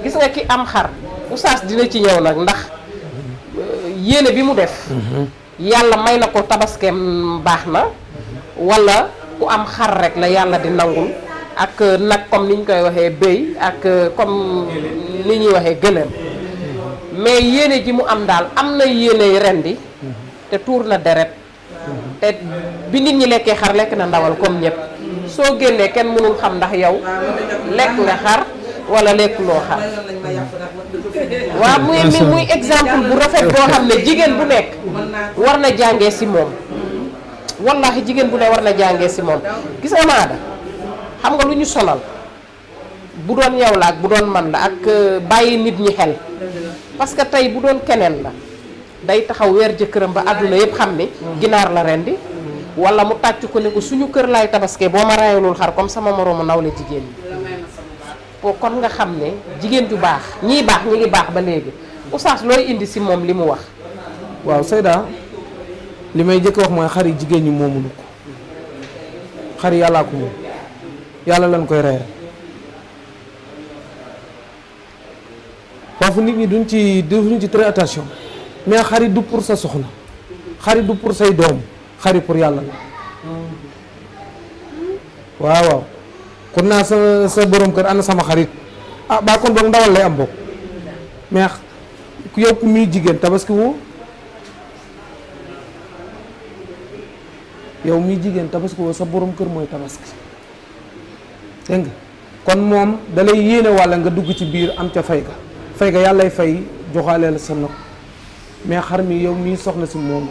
gis nga ki am xar oustaz dina ci ñëw nag ndax yéene bi mu def yàlla may na ko tabaskeem baax na wala ku am xar rek la yàlla di nangul ak nag comme ni ñu koy waxee bëy ak comme ni ñuy waxee gëléem mais yéene ji mu am daal am na yéene rendi te tuur na deret te bi nit ñi lekkee xar lekk na ndawal comme ñëpp soo génnee kenn mënul xam ndax yow lekk nga xar wala lekk loo xar waaw muy exemple bu rafet boo xam ne jigéen bu nekk war na jàngee si moom wallahi jigéen bu ne war na jàngee si moom gis nga Maada xam nga lu ñu sonal bu doon yow la ak bu doon man la ak bàyyi nit ñi xel parce que tey bu doon keneen la day taxaw weer jëkkëram ba àdduna yëpp xam ni ginaar la rendi wala mu tàcc ko ne ko suñu kër laay tabaske boo ma rayalul xar comme sama moroomu nawle jigéen ñi kon nga xam ne jigéen ju baax ñii baax ñi ngi baax ba léegi oustaz looy indi si moom li mu wax. waaw Seyda li may jëkk wax mooy xar yi jigéen ñi moomuñu ko xar yi yàllaa ko moom yàlla lañ koy reere foofu nit ñi duñ ci très attention mais xar yi du pour sa soxna xar yi du pour say doom xar yi pour yàlla la waaw kon naa sa borom kër ana sama xarit ah baa kon boog ndawal lay am bokk mais yow ku muy jigéen tabaski woo yow muy jigéen tabaski woo sa borom kër mooy tabaski dégg nga kon moom dalay yéene walla nga dugg ci biir am ca fay ga yàllay fay joxaale la sa nopp mais xar mi yow mii soxna si moom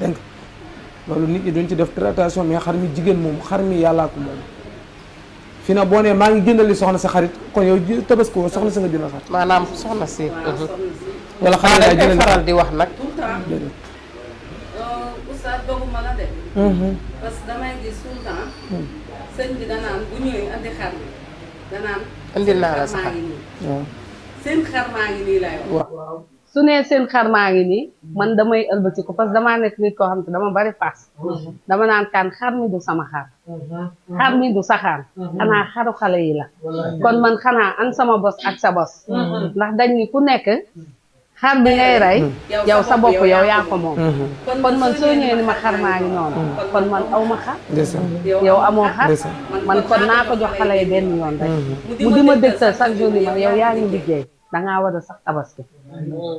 dégg nga loolu nit ñi duñ ci def traitation mais xar mi jigéen moom xar mi yàllaa ko moom fi na boo nee maa ngi jëndali soxna sa xarit kon yow tabaski woo soxna sa nga jëndal xar maanaam soxna si wala xar dañ koy faral di wax nag oustaz doguma la de parce que damay gis tout le temps sëñ bi danaan bu ñëwee andi xar bi danaan indi naa la sa xar seen xar maa ngi nii lay wax su nee seen xar maa ngi nii man damay ëlbati ko parce que damaa nekk nit koo xam te dama bari paas dama naan kaan xar mi du sama xar xar mi du saxaar xanaa xaru xale yi la kon man xanaa an sama bos ak sa bos ndax dañ ni ku nekk xar bi ngay rey yow sa bopp yow yaa ko moom kon man soo ñëwee ni ma xar maa ngi noonu kon man aw ma xar yow amoo xar man kon naa ko jox xale yi benn yoon rek mu di ma dëgtal chaque jour ni ma yow yaa ngi liggéey dangaa war a sax tabaski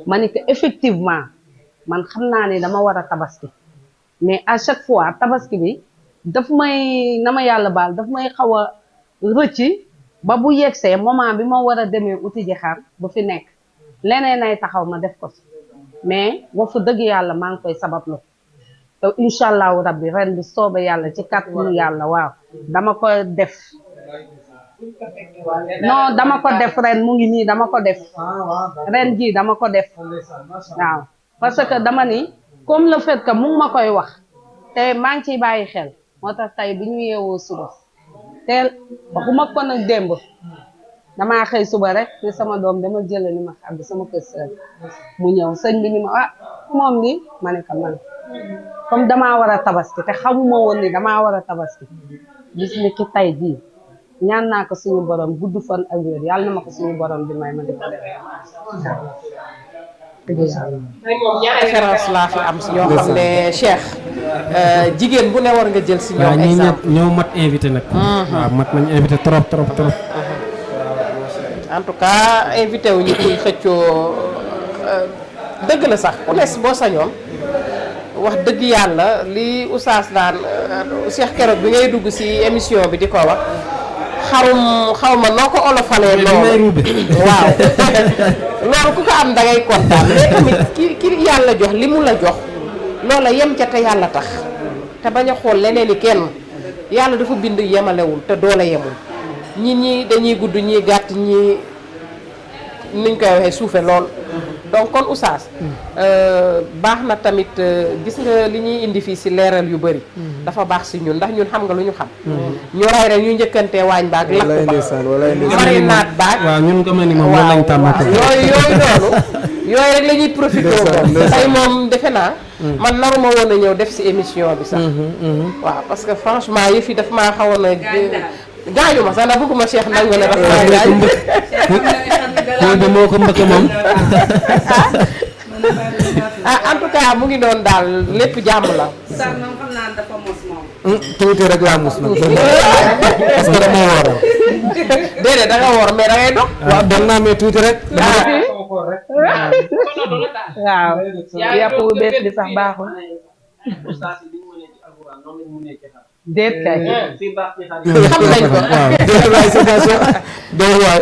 ma ni que effectivement man xam naa ne dama war a tabaski mais à chaque fois tabaski bi daf may na ma yàlla baal daf may xaw a rëcc ba bu yegsee moment bi ma war a demee uti ji xar bu fi nekk leneen ay taxaw ma def ko si mais wax dëgg yàlla maa ngi koy sabablu te incha allahu rabbi ren bi soobe yàlla ci kàttanu yàlla waaw dama ko def non dama ko def ren mu ngi nii dama ko def ren jii dama ko def waaw parce que dama ni comme le fait que mu ngi ma koy wax te maa ngi ciy bàyyi xel moo tax tey bi ñu yeewoo suba teel waxuma ko nag démb damaa xëy suba rek ni sama doom dama jële ni ma xar bi sama kër sër mu ñëw sëñ bi ni ma ah moom li ma ne ko man comme damaa war a tabaski te xamuma woon ni damaa war a tabaski bis ni ki tay jii ñaan naa ko suñu borom gudd fan ak wér yàlla na ma ko suñu borom di may ma di ko def moom ñaari référence laa fi am si ñoo xam ne Cheikh jigéen bu ne war nga jël si ñoom exemple ñoo mat invité nag waaw mat nañ invité trop en tout cas invité wu ñu kuy xëccoo dëgg la sax ku nes boo sañoon wax dëgg yàlla li oustaz daan Cheikh keroog bi ngay dugg si émission bi di ko wax xaw ma noo ko olofalee loolu waaw loolu ku ko am da ngay kontaan mais tamit ki yàlla jox li mu la jox loola yem ca te yàlla tax te bañ a xool leneen i kenn yàlla dafa bind yemalewul te doole yemul ñi dañuy gudd ñi gàtt ñi niñ koy waxee suufe lool donc kon Oustaz baax na tamit gis nga li ñuy indi fii si leeral yu bëri dafa baax si ñun ndax ñun xam nga lu ñu xam ñu ray rek ñu njëkkantee waañ baag lakk ba marinaat baag waaw ñun nga mel ni moom loolu lañ tàmm ko yooyu noonu yooyu rek la ñuy profité moom tey moom defe naa man naruma woon a ñëw def si émission bi sax waaw parce que franchement yëf yi daf maa xawoon a gaañu ma sax ndax bëgguma Cheikh nangu ne daf maa gaañ ba moo ko mbëkke moom en tout cas mu ngi doon daal lépp jàmm la Sarr moom xam naa dafa mos moom. tuuti rek laa mus nag parce que dama woor déedéet da nga woor mais da ngay dox waaw doon naa mais tuuti rek waaw yàpp bu bees bi sax baaxul déet kay xam nañ ko waaw déet waay situation donc waay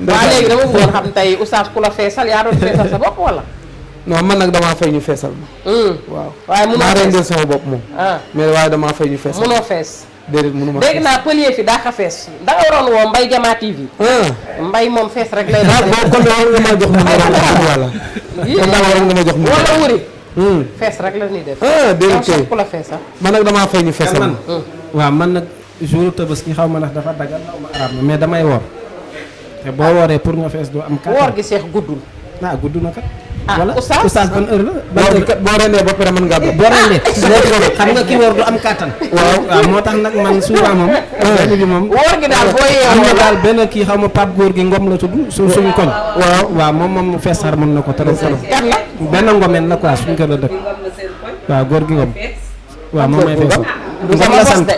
waaw léegi dama bëggoon xam tey Oustaz ku la feesal yaa doon feesal sa bopp wala non man nag damaa fay ñu feesal ma waaw waaye munoo maa fees rendil sama bopp moom mais waaye damaa fay ñu feesal munoo fees déedéet mënu ma dégg naa pëlier fi daa ka fees da nga waroon woo Mbaye Jama TV Mbaye moom fees rek lay ah def boo kon war nga ma jox mu wala kon daal war nga ma jox mu wala wuri fees rek la ñuy def déedéet kay ku la feesal man nag damaa fay ñu feesal man ma waaw man nag jour Tabaski xaw ma ndax dafa dagal xaw ma arab na mais damay woor te boo wooree pour nga fees doo am kàttan woor gi seex guddul gudd na kat wala Oustaz ban heure la ban heure boo rendee ba pare mën ngaa doon boo rendee xam nga ki woor du am kàttan waaw moo tax nag man souvent moom benn bi moom woor gi daal boo am na yeewoo daal benn kii xaw ma Pape Góor gi Ngom la tudd suñu koñ waaw moom fees xar mën na ko trop kan la benn ngomeen la quoi suñu kër la dëkk ngom na seen koñ. waaw góor gi Ngom fees. waaw moom may feesal du sama la bos sant de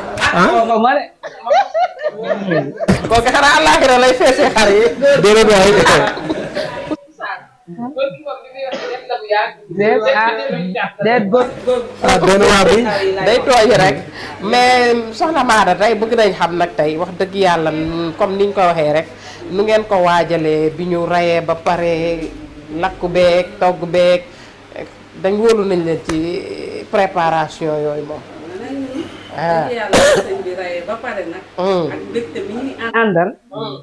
kooku xanaa àllaaxira lay feesee xar yi déedéet waay déet déet góor benn waa bi day tooy rek mais soxna Maada tey bëgg nañ xam nag tey wax dëgg yàlla comme niñ ko waxee rek nu ngeen ko waajalee bi ñu rayee ba pare lakku beeg togg beeg dañ wóolu nañ leen ci préparation yooyu moom dëgg yàlla sëñ bi rayee ba pare nag. ak mbégte mi ñuy ànd. àndal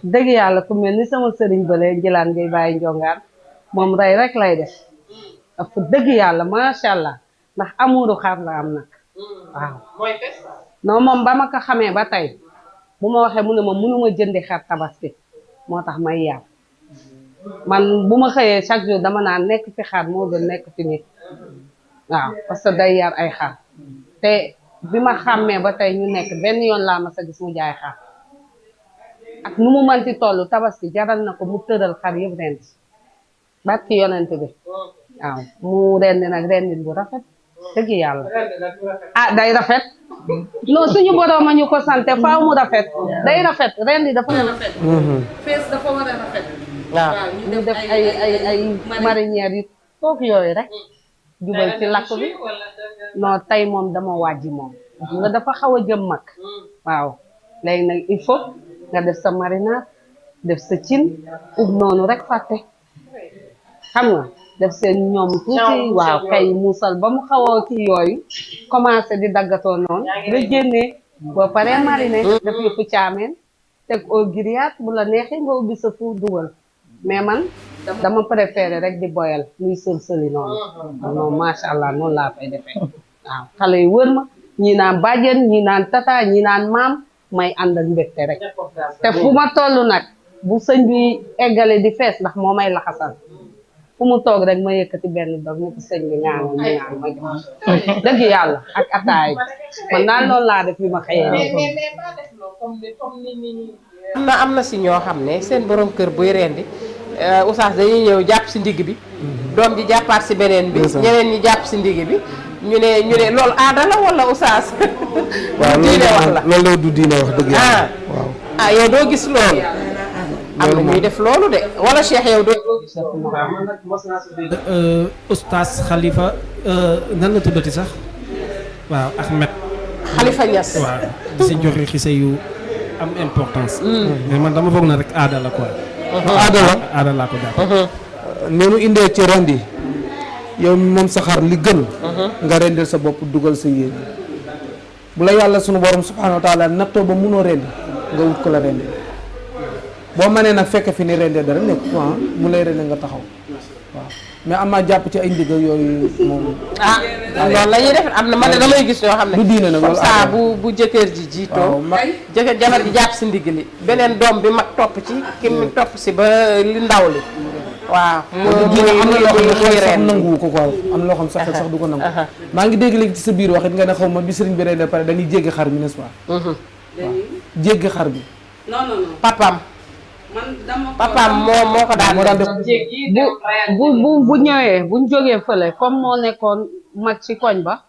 dëgg yàlla ku mel ni sama sëriñ bële jëlaan ngay bàyyi njongaan moom rey rek lay def ak dëgg yàlla macha allah ndax amuuru xar la am nag waaw non moom ba ma ko xamee ba tey bu ma waxee mu ne ma mënuma jëndi xar tabaski moo tax may yàpp man bu ma xëyee chaque jour dama naan nekk fi xar moo gën nekk fi nit waaw parce que day yar ay xar te bi ma xàmmee ba tey ñu nekk benn yoon laa ma sa gis mu jaay xar ak nu mu manti toll tabaski jaral na ko mu tëral xar yëpp rent barki yonent bi waaw mu rendi nag rendin bu rafet dëgg yàlla ah day rafet non suñu boroom a ñu ko sante faaw mu rafet day rafet rendi dafa rafet. fees dafa war a rafet. waaw ñu def ay marinière yi toog yooyu rek jubal ci lakk bi non tey moom dama wàjji moom nga dafa xaw a jëm mag waaw léegi nag il faut nga def sa marinade def sa cin ub noonu rek fàtte xam nga def seen ñoom tuuti waaw kay muusal ba mu xaw a kii yooyu commencé di daggatoo noonu nga génnee boo paree mariner def yëpp caameen teg au grillade bu la neexee nga ubbi sa fuur dugal mais man dama préféré rek di boyal muy sël-sëli noonu non macha allah noonu laa fay defee waaw xale yi wër ma ñi naan bàjjen ñi naan tata ñi naan maam may ànd ak mbégte rek te fu ma toll nag bu sëñ bi eggale di fees ndax moo may laxasal fu mu toog rek ma yëkkati benn dog ñu ko sëñ bi ñaanal ñu ñaan ma jox dëgg yàlla ak ataay man daal loolu laa def bi ma xëyee am na si ñoo xam ne seen borom kër buy rendi Oustaz dañuy ñëw jàpp si ndigg bi doom ji jàppaat si beneen bi ñeneen ñi jàpp si ndigg bi ñu ne loolu aada la wala Oustaz waaw diine wax la loolu du diine wax dëgg yàlla waaw yow doo gis loolu am na ñuy def loolu de wala Cheikh yow doo Oustaz Khalifa nan la tuddati sax waaw Ahmed Khalifa Niass waaw di si joxe xise yu am importance mais man dama foog na rek aada la quoi aada laa ko jàpp noonu indee ci rendi yow moom sa xar li gën nga rendil sa bopp dugal sa yéen bu la yàlla sunu borom subhanahu wa taala nattoo ba munoo rendi nga wut ko la rendi boo mënee nag fekk fi ni rendee dara nekk mu lay rendi nga taxaw waaw mais am naa jàpp ci ay ndiga yooyu moom. loolu la ñuy def am na man de damay gis yoo xam ne. du diine nag comme loolu ça bu jëkkër ji jiitoo. jëkkër jabar ji jàpp si ndigg li beneen doom bi mag topp ci ki mu topp si ba li ndaw li. waaw am na loo xam ne xel sax nanguwu ko quoi am na loo xam sax du ko nangu. maa ngi dégg léegi ci sa biir waxit nga ne xaw ma bi sëriñ bi rey pare dañuy jéggi xar bi n'est-ce pas. waaw jéggi xar bi. non papaam. man dama papaam moo ko daan def. bu ñëwee buñ jógee fële comme moo nekkoon mag ci koñ ba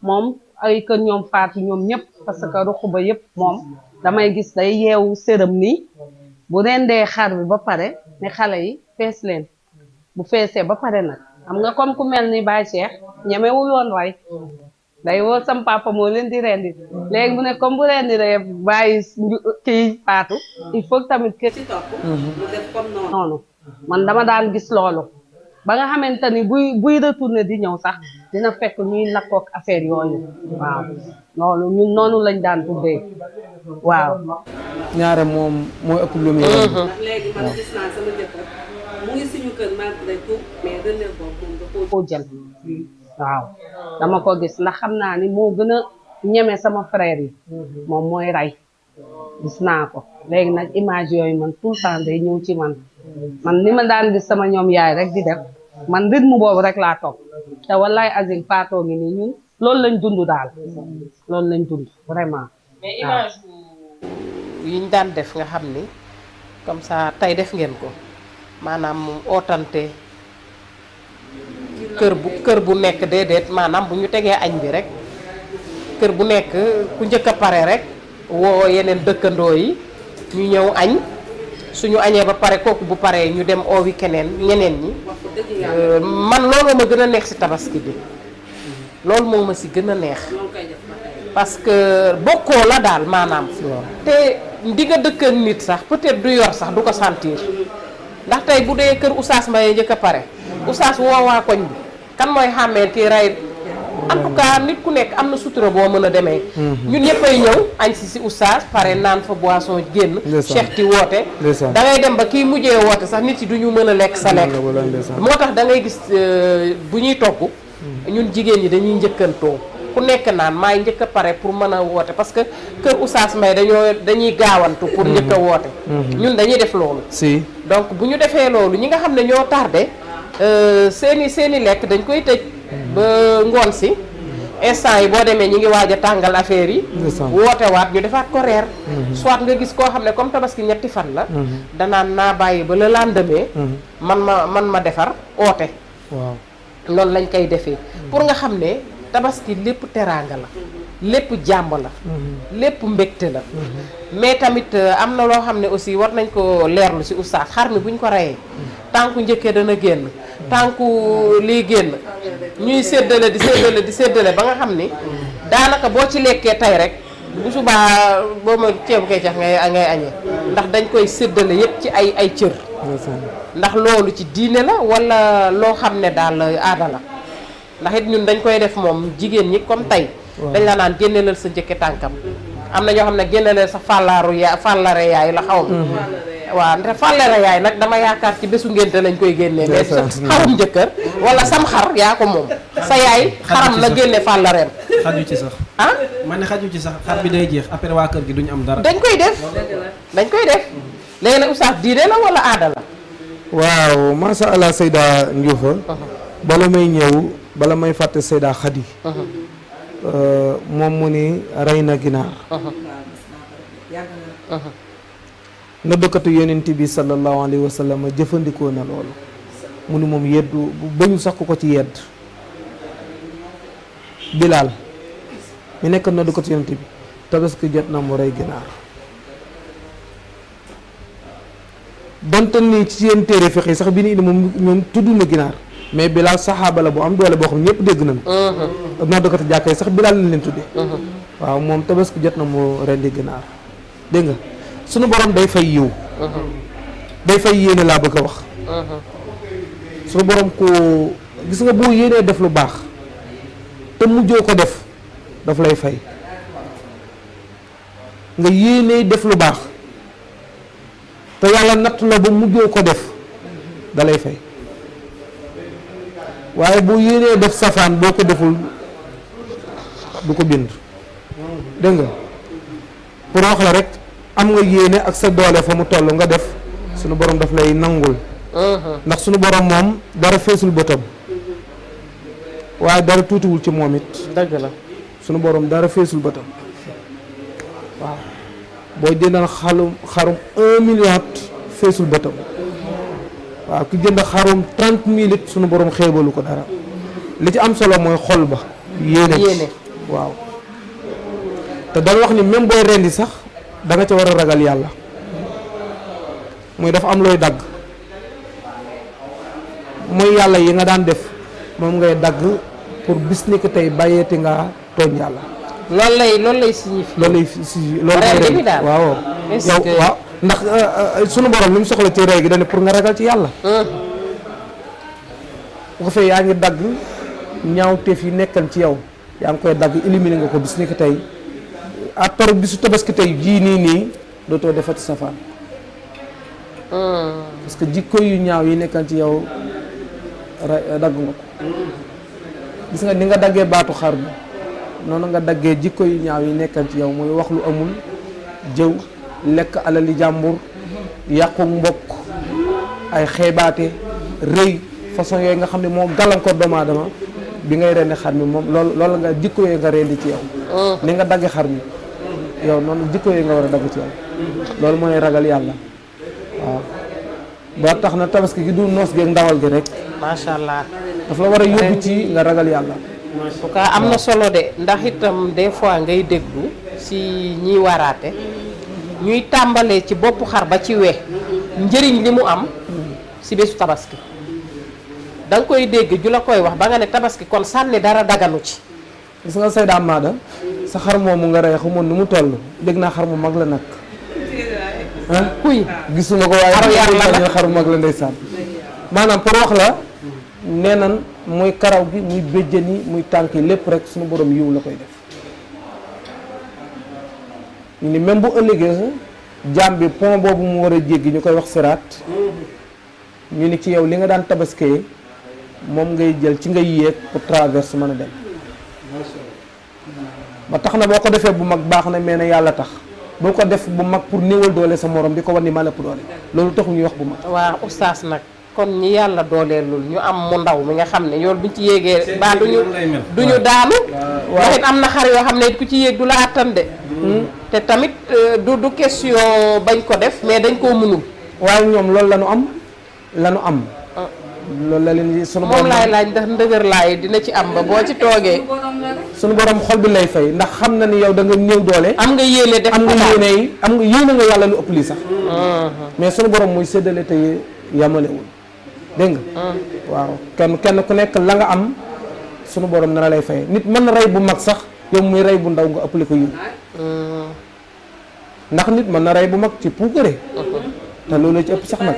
moom ay kër ñoom faatu ñoom ñëpp parce que ruq ba yëpp moom damay gis day yeewu sërëm nii bu rendee xar bi ba pare ne xale yi fees leen bu feesee ba pare nag xam nga comme ku mel ni Baye Cheikh ñemewul woon rey day woo sam papa moo leen di rendi léegi mu ne comme bu rendi ree bàyyi kii faatu il faut tamit kër ci topp mu def comme noonu man dama daan gis loolu ba nga xamante ni buy retourné di ñëw sax dina fekk ñuy lakkook affaire yooyu waaw loolu ñun noonu lañ daan tuddee waaw ñaare moom mooy ëpp lu muy ndax léegi man gis naa sama jëkkër mu ngi suñu kër malgré tout mais relève boobu moom da koo jël waaw dama ko gis ndax xam naa ni moo gën a ñeme sama frère yi moom mooy rey gis naa ko léegi nag image yooyu man tout le temps day ñëw ci man ni ma daan gis sama ñoom yaay rek di def man rythme boobu rek laa topp te wallaay azim faatoo ngi nii ñun loolu lañ dund daal loolu lañ dund vraiment. mais image yi ñu daan def nga xam ni comme ça tey def ngeen ko maanaam ootante kër bu nekk déedéet maanaam bu ñu tegee añ bi rek kër bu nekk ku njëkk a pare rek woo yeneen dëkkandoo yi ñu ñëw añ suñu añee ba pare kooku bu paree ñu dem oowi keneen ñeneen ñi man loolu ma gën a neex ci tabaski bi loolu moo ma ci gën a neex parce que bokkoo la daal maanaam te di nga dëkk ak nit sax peut-être du yor sax du ko sentir ndax tey bu dee kër Oustaz Mbaye njëkk a pare Oustaz woowaa koñ bi kan mooy xàmmee kii ray en tout cas nit ku nekk am na sutura boo mën a demee ñun ñëppay ñëw añ si Oustaz pare naan fa boisson génn Cheikh ti woote da ngay dem ba kii mujjee woote sax nit yi du ñu mën a lekk sa lekk moo tax da ngay gis bu ñuy togg ñun jigéen ñi dañuy njëkkantoo ku nekk naan maay njëkk a pare pour mën a woote parce que kër Oustaz Mbaye dañuy gaawantu pour njëkk a woote ñun dañuy def loolu si donc bu ñu defee loolu ñi nga xam ne ñoo tardé seeni lekk dañ koy tëj ba ngoon si instant yi boo demee ñi ngi waaj a tàngal affaire yi woote waat ñu defaat ko reer soit nga gis koo xam ne comme tabaski ñetti fan la danaan naa bàyyi ba le lendemain man ma defar oote waaw loolu lañ koy defee pour nga xam ne tabaski lépp teraanga la lépp jàmm la lépp mbégte la mais tamit am na loo xam ne aussi war nañ ko leerlu ci Oustaz xar mi buñ ko reyee tànku njëkkee dana génn tànku lii génn ñuy séddale di séddale ba nga xam ni daanaka boo ci lekkee tey rek bu subaa boo ma ceebu koy cax ngay añee ndax dañ koy séddale yépp ci ay cër ndax loolu ci diine la walla loo xam ne daal aada la ndax it ñun dañ koy def moom jigéen ñi comme tey dañ la naan génnelal sa njëkke tànkam am na ñoo xam ne génnelal sa fàllare yaay la xaw ma waaw te fàllare yaay nag dama yaakaar ci bésu ngénte lañ koy génnee mais sa xarum jëkkër wala sam xar yaa ko moom sa yaay xaram la génne fàllareem xaju ci sax man ne xaju ci sax xar bi day jeex après waa kër gi duñu am dara dañ koy def léegi nag Oustaz diine la wala aada la waaw masha Allah Seyda Ndioufa bala may ñëw bala may fàtte Seyda Khady moom mu ni rey na ginaar na dëkkatu yonent bi sallallahu alayhi wa sallam jëfandikoo na loolu mu ni moom yeddu bañu sax ku ko ci yedd Bilaal mi nekk na dëkkatu yonent bi tabaski jot na mu rey ginaar donte ni ci seen téere fiq yi sax bi ni indi moom ñoom tudd na ginaar mais Bilaal saxaaba la bu am doole boo xam ne ñëpp dégg nañu noo dëkkati jàkka yi sax Bilaal lañ leen tuddee waaw moom tabaski jot na mu rendi ginaar dégg nga sunu borom day fay yiw day fay yéene laa bëgg a wax sunu borom ko gis nga boo yéenee def lu baax te mujjoo ko def daf lay fay nga yéenee def lu baax te yàlla natt la ba mujjoo ko def da lay fay waaye bu yéenee def safaan boo ko deful du ko bind dégg nga pour wax la rek am nga yéene ak sa doole fa mu toll nga def sunu borom daf lay nangul ndax sunu borom moom dara feesul bëtam waaye dara tuutiwul ci moom it dëgg la sunu borom dara feesul bëtam waaw boo jëndal xarum 1 million feesul bëtam waaw ki jënd xarum 30 000 it sunu borom xeebalu ko dara li ci am solo mooy xol ba yéene waaw te dañ wax ni même booy rendi sax da nga ca war a ragal yàlla muy dafa am looy dagg mooy yàlla yi nga daan def moom ngay dagg pour bis ni ko tey bàyyeeti nga tooñ yàlla loolu lay signifie loolu lay rendi waaw yow waaw ndax sunu borom li mu soxla ci rey gi dañ pour nga ragal ci yàlla bu ko fee yaa ngi dagg ñaawteef yi nekkan ci yow yaa ngi koy dagg éliminer nga ko bis ni ko tey à part bisu tabaski tey jii nii dootoo defati safaan parce que jikko yu ñaaw yi nekkan ci yow dagg nga ko gis nga ni nga daggee baatu xar bi noonu nga daggee jikko yu ñaaw yi nekkan ci yow mooy wax lu amul jëw lekk alali jàmbur yàqu mbokk ay xeebaate rëy façon yooyu nga xam ne moo gàllankoor doomu aadama bi ngay rendi xar mi moom loolu nga jikko yooyu nga rendi ci yow ni nga dagge xar mi yow noonu jikko yooyu nga war a dagg ci yow loolu mooy ragal yàlla waaw ba tax na tabaski gi du noos geeg ndawal gi rek macha allah daf la war a yóbbu ci nga ragal yàlla en tout cas am na solo de ndax itam des fois ngay déglu si ñiy waraate ñuy tàmbalee ci boppu xar ba ci we njëriñ li mu am si bésu tabaski da nga koy dégg ju la koy wax ba nga ne tabaski kon sànni dara daganu ci gis nga Seyda Amada sa xar moomu nga rey xamoon nu mu toll dégg naa xar mu mag la nag kuy gisuma ko waaye xaru mag la ndeysaan maanaam pour wax la nee nan muy karaw gi muy béjjën yi muy tànk yi lépp rek suñu borom yiw la koy def ñu ni même bu ëllëgee jaam bi pont boobu mu war a jéggi ñu koy wax siraat ñu ni ci yow li nga daan tabaskee moom ngay jël ci ngay yéeg pour traverse mën a dem ba tax na boo ko defee bu mag baax na mais ne yàlla tax boo ko def bu mag pour néewal doole sa morom di ko wan ni maa la ëpp doole loolu taxu ñuy wax bu mag waaw oustaz nag kon ñi yàlla dooleelul ñu am mu ndaw mi nga xam ne yoon buñ ci yéegee baa duñu daanu waxit am na xar yoo xam ne ku ci yéeg du la àttan de te tamit du question bañ ko def mais dañ koo mënul waaye ñoom loolu la ñu am loolu la leen sunu borom moom laay laaj ndax ndëgër laay dina ci am ba boo ci toogee sunu borom xol bi lay fay ndax xam na ni yow da nga néew doole am nga yéene def am nga yéene nga yàlla lu ëpp lii sax mais sunu borom muy séddale te yamalewul dégg nga waaw kenn ku nekk la nga am sunu borom na la lay fay nit mën na rey bu mag sax yow muy rey bu ndaw nga ëppale ko yiw ndax nit mën na rey bu mag ci puukare te loolu ci ëpp sax nag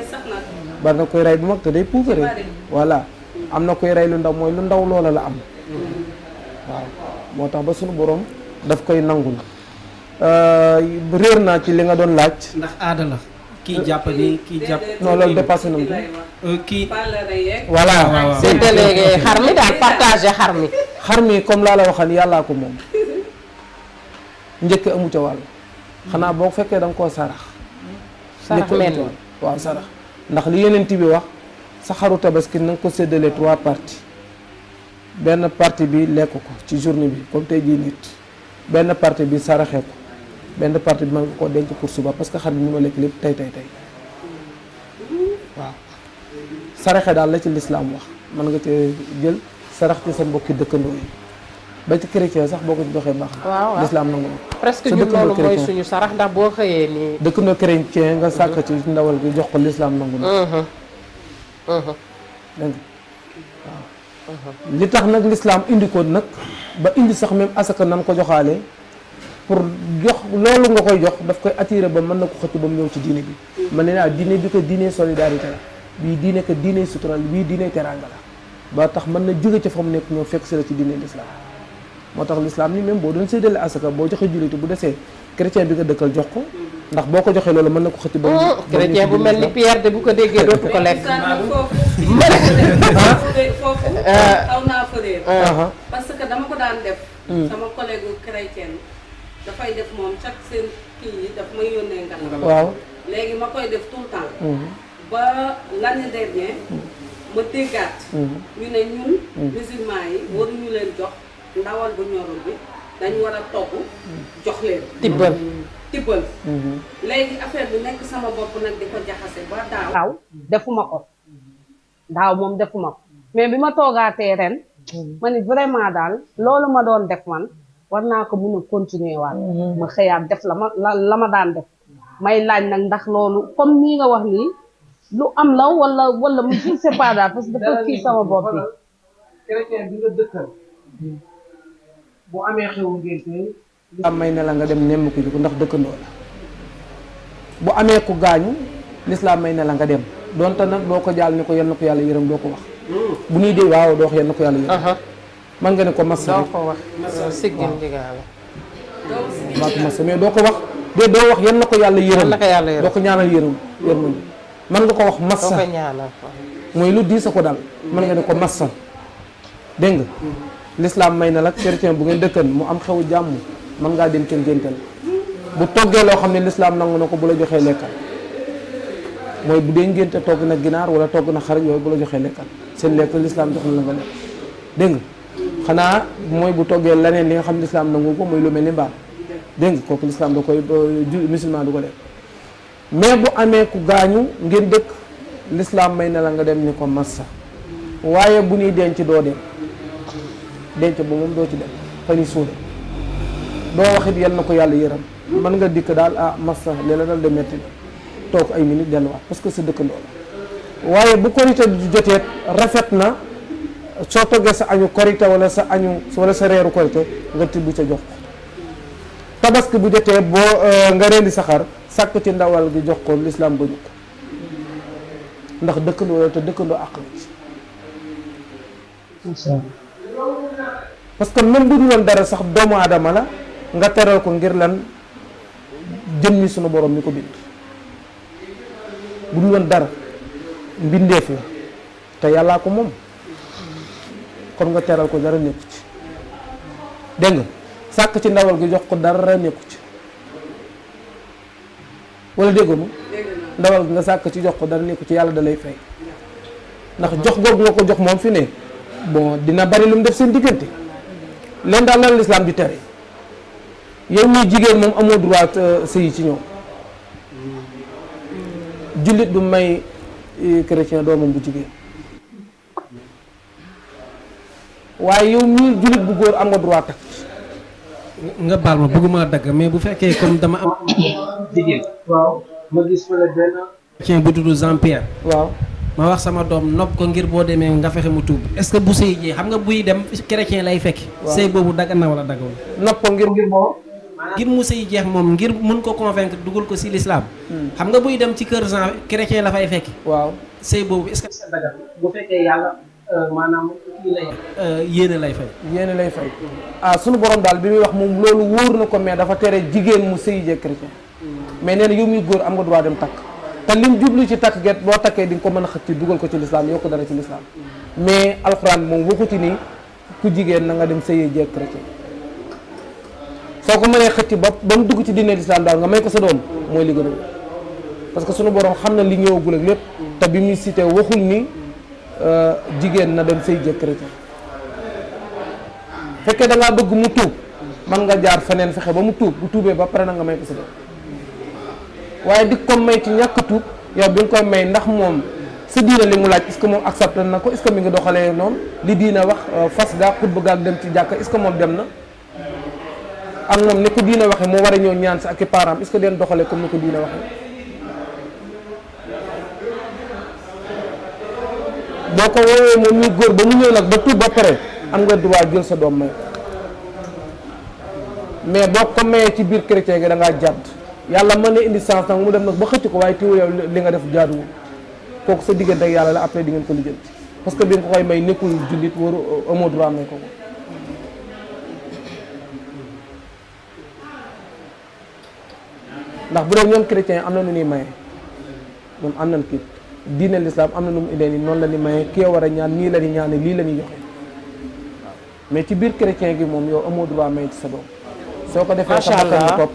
bari na koy rey bu mag te day puukare voilà am na koy rey lu ndaw mooy lu ndaw loola la am waaw moo tax ba sunu borom daf koy nangul réer naa ci li nga doon laaj ndax aada la kii jàpp ni kii jàpp non loolu dépassé nañ ko kii voilà c'est délégué xar mi daal partagé xar mi comme laa la waxal yàllaa ko moom njëkk amu ca wàll xanaa boo fekkee da nga koo sarax mel waaw sarax ndax li Yonent bi wax sa xaru tabaski na nga ko séddale 3 parties benn partie bi lekk ko ci journée bi comme tey jii nit benn partie bi saraxee ko benn partie bi mën nga koo denc pour suba parce que xar bi mënoo lekk lépp tey waaw saraxe daal la ci lislaam wax mën nga ci jël sarax ci sa mbokki dëkkandoo yi ba ci chrétien sax boo ko ci doxee baax na waaw lislaam nangu na presque ñun loolu mooy suñu sarax ndax boo xëyee nii dëkkandoo chrétien nga sàkk ci ndawal gi jox ko lislaam nangu na dégg nga waaw li tax nag lislaam indi ko nag ba indi sax même asaka nan ko joxaale pour jox loolu nga koy jox daf koy attiré ba mën na ko xëcc ba mu ñëw ci diine bi man ne naa diine bi ko diine solidarité la bii diine ko diine sutural bii diine teranga la ba tax mën na jóge ca fa mu nekk ñëw fekk si la ci diine l'islam moo tax l'islam ni même boo doon séddale asaka boo joxe julliti bu desee chrétien bi nga dëkkal jox ko ndax boo ko joxee loolu mën na ko xëcc ba chrétien bu mel ni Pierre de bu ko déggee dootu ko lekk. foofu aw naa fa réer parce que dama ko daan def sama collègue chrétien dafay def moom chaque seen kii yi daf may yónnee ngalaw waaw léegi ma koy def tout le temps ba l'année dernière ma déggaat ñu ne ñun musulman yi waruñu leen jox ndawal bu ñorul bi dañu war a togg jox leen tibbal léegi affaire bi nekk sama bopp nag di ko jaxase ba daaw defuma ko daaw moom defuma ko mais bi ma toogaatee ren ma ni vraiment daal loolu ma doon def man war naa ko mun a continuer waat ma xëyaat def la ma daan def may laaj nag ndax loolu comme nii nga wax nii lu am la wala mu je sais pas daal parce que dafa kii sama bopp bi chrétien bi nga dëkkal bu amee xewu ngénte am may ne la nga dem nemm ko ndax dëkkandoo la bu amee ku gaañu lislaam may ne la nga dem donte nag doo ko jaal ni ko yal na ko yàlla yërëm doo ko wax bu ñuy dee waaw doo wax yal na ko yàlla yërëm man nga ne ko massa doo ko wax siggil ndigaale baatu massa mais doo ko wax doo wax yal na ko yàlla yërëm doo ko ñaanal yërëm man nga ko wax massa doo ko ñaanal mooy lu diis a ko dal man nga ne ko massa dégg nga lislaam may na la chrétien bu ngeen dëkkan mu am xewu jàmm man ngaa dem kenn géntal bu toggee loo xam ne lislaam nangu na ko bu la joxee lekkal mooy bu dee ngénte togg na ginaar wala togg na xarit yooyu bu la joxee lekkal seen lekk lislaam jox na la nga lekk dégg nga xanaa mooy bu toggee leneen li nga xam ne lislaam nangu ko mooy lu mel ni mbaam dégg nga kooku lislaam da koy musulman du ko lekk mais bu amee ku gaañu ngeen dëkk lislaam may na la nga dem ni ko massa waaye bu ñuy denc doo dem denc ba moom doo ci dem fa ñuy suude doo waxit yal na ko yàlla yërëm mën nga dikk daal massa léeg la dal de metti toog ay minutes delluwaat parce que sa dëkkandoo la waaye bu korité jotee rafet na soo toggee sa añu korité wala sa añu wala sa reeru korité nga tibb ca jox ko tabaski bu jotee boo nga rendi sa xar sàkk ci ndawal gi jox ko lislaam ba ñu ko ndax dëkkandoo la te dëkkandoo àq la ci parce que même bu dul woon dara sax doomu aadama la nga teral ko ngir lan jëmmi sunu borom mi ko bind bu dul woon dara mbindeef la te yàllaa ko moom kon nga teral ko dara nekku ci dégg nga sàkk ci ndawal gi jox ko dara nekku ci wala déggoonu ndawal gi nga sàkk ci jox ko dara nekku ci yàlla da lay fay ndax jox googu nga ko jox moom fi ne bon dina bari lu mu def seen diggante leen daal lan lislaam di tere yow ñuy jigéen moom amoo droit sëyi ci ñoom jullit du may chrétien doomam bu jigéen waaye yow ñuy jullit bu góor am nga droit takk nga baal ma bëgguma dagg mais bu fekkee comme dama am jigéen waaw ma gis fa la benn chrétien bu tudd Jean Pierre waaw ma wax sama doom nopp ko ngir boo demee nga fexe mu tuub est-ce que bu sëy jee xam nga buy dem chrétien lay fekk sëy boobu dagan na wala dagawul nopp ko ngir boo ngir mu sëy jeex moom ngir mun ko convaincre dugal ko si l'islam xam nga buy dem ci kër Jean chrétien la fay fekk waaw sëy boobu est-ce que dagan bu fekkee yàlla maanaam kii lay yéene lay fay yéene lay fay sunu borom daal bi muy wax moom loolu wóor na ko mais dafa tere jigéen mu sëy jee chrétien mais nee na yow muy góor am nga droit dem takk te lim jublu ci takk get boo takkee di nga ko mën a xëcc dugal ko ci lislaam yokk dara ci lislaam mais alxuraan moom waxu ci ni ku jigéen na nga dem sëyee jeeg chrétien soo ko mënee xëcc ba mu dugg ci diine lislaam daal nga may ko sa doom mooy li gën a parce que sunu borom xam na li ñëwagul ak lépp te bi muy cité waxul ni jigéen na dem sëy jeeg chrétien fekkee da ngaa bëgg mu tuub man nga jaar feneen fexe ba mu tuub bu tuubee ba pare na nga may ko sa doom waaye di ko may ci ñàkk tuub yow bi nga koy may ndax moom sa diina li mu laaj est-ce que moom accepté na ko est-ce que mi ngi doxalee noonu li diina wax fas gaa xutba gaag dem ci jàkka est-ce que moom dem na ak moom ni ko diina waxee moo war a ñëw ñaan sa ak i parents est-ce que den doxalee comme ni ko diina waxee boo ko woowee moom ñuy góor ba mu ñëw nag ba tuub ba pare am nga droit jël sa doom may mais boo ko mayee ci biir chrétien gi da ngaa jàdd yàlla mën na indi sens nag mu dem nag ba xëcc ko waaye teewul yow li nga def jaaduwul kooku sa diggante ak yàlla la après di ngeen ko lijjanti parce que bi nga ko koy may nekkul jullit waru amoo droit may ko ko ndax bu doon ñoom chrétien am na nu ñuy maye moom am nañ kii diine l'islam am na nu mu indee ni noonu la ñuy maye kii war a ñaan nii la ñuy ñaane lii la ñuy joxe waaw mais ci biir chrétien gi moom yow amoo droit maye ci sa doom soo ko defee macha sa bakkan allah la topp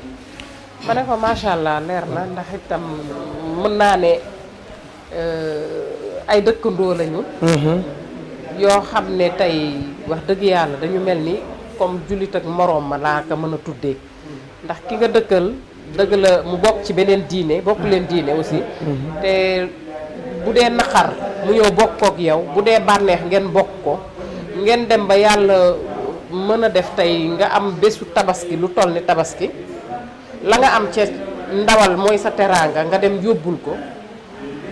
ma ne ko macha allah leer na ndax itam mën naa ne ay dëkkandoo lañu. yoo xam ne tey wax dëgg yàlla dañu mel ni comme jullit ak moroom ma laa ko mën a tuddee ndax ki nga dëkkal dëgg la mu bokk ci beneen diine bokk leen diine aussi. te bu dee naqar mu ñëw bokk kook yow bu dee bànneex ngeen bokk ko ngeen dem ba yàlla mën a def tey nga am bésu tabaski lu toll ni tabaski la nga am ca ndawal mooy sa teraanga nga dem yóbbul ko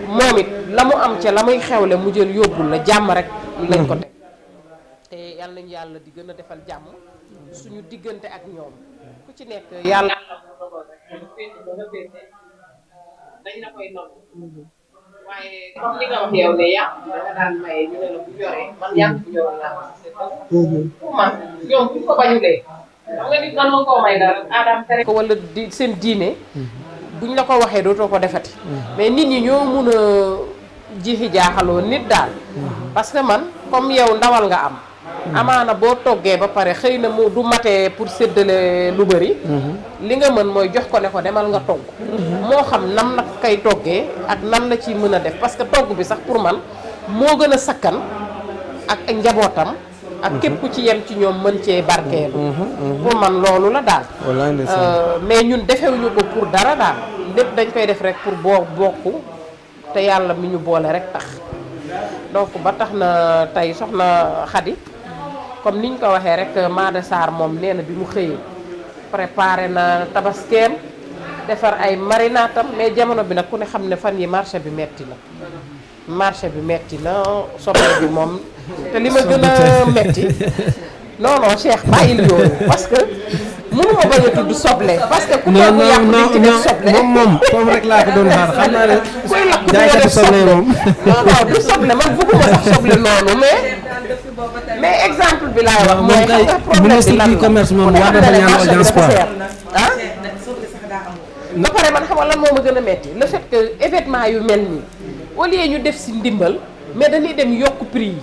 moom it la mu am ca la muy xewle mu jël yóbbul la jàmm rek lañ ko teg te yàlla nañu yàlla di gën a defal jàmm suñu diggante ak ñoom ku ci nekk yàlla dañ la koy nangu waaye comme li nga wax yow ne yàq da nga daan maye ñu ne la bu joree man yàq bu joroon laa pour man ñoom bu ko bañulee xam nga nit mënoo koo may dara adam tere ko wala di seen diine buñ la ko waxee dootoo ko defati mais nit ñi ñoo mun a jiixi jaaxaloo nit daal parce que man comme yow ndawal nga am amaana boo toggee ba pare xëy na mu du matee pour séddale lu bëri li nga mën mooy jox ko ne ko demal nga togg moo xam nam nag kay toggee ak nan la ci mën a def parce que togg bi sax pour man moo gën a sakkan ak njabootam ak képp ku ci yem ci ñoom mën cee barkeelu pour man loolu la daal mais ñun defewuñu ko pour dara daal lépp dañ koy def rek pour bokku te yàlla mi ñu boole rek tax donc ba tax na tey soxna Khady comme niñ ko waxee rek Maada Sarr moom nee na bi mu xëyee préparé na tabaskeem defar ay marinatam mais jamono bi nag ku ne xam ne fan yi marché bi metti na soble bi moom te li ma gën a metti non Cheikh bàyyil yooyu parce que mënuma bañ a tudd soble parce que ku togg yàpp di ci def soble moom foofu rek laa ko doon xaar xam naa ne kuy lakk du jaaykatu def soble soble moom non du soble man bëgguma sax soble noonu mais exemple bi laay wax mooy xam nga problème bi lan du commerce moom ku ne war xam dafa ne ñaan marché bi audience dafa quoi seer ah ba pare man xam nga lan moo ma gën a metti le fait que événement yu mel nii au lieu ñu def si ndimbal mais dañuy dem yokk prix yi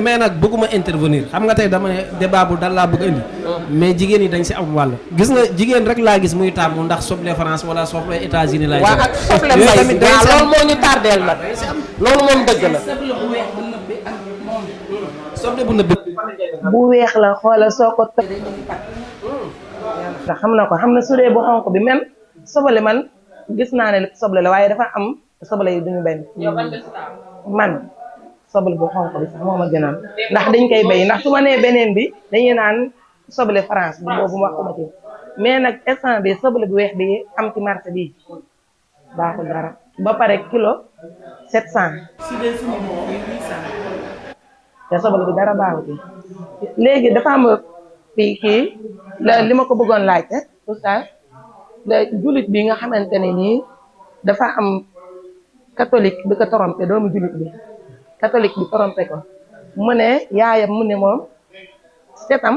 mais nag bëgguma intervenir xam nga tey dama ne débat bu dal laa bëgg indi mais jigéen yi dañ si am wàll gis nga jigéen rek laa gis muy taamu ndax soble France wala soble États-Unis laay waaw ak soble mbay bi waaw loolu moo ñu tardeel nag loolu moom dëgg la soble bu nëbb bu weex la xoolal soo ko tëj ndax xam na ko xam na su dee bu xonk bi même soble man gis naa ne soble la waaye dafa am soble yi duñu benn man soble bu xonk bi sax moo ma gënal ndax dañ koy bay ndax su ma nee beneen bi dañuy naan soble France bi boobu waxuma ci mais nag instant bi soble bu weex bi am ci marché bi baaxul dara ba pare kilo 700 te soble bi dara baaxul léegi dafa am fii kii li ma ko bëggoon laajte oustaz jullit bi nga xamante ne nii dafa am catholique bi ko trompé doomu jullit bi catholique bi trompé ko mu ne yaayam mu ne moom setam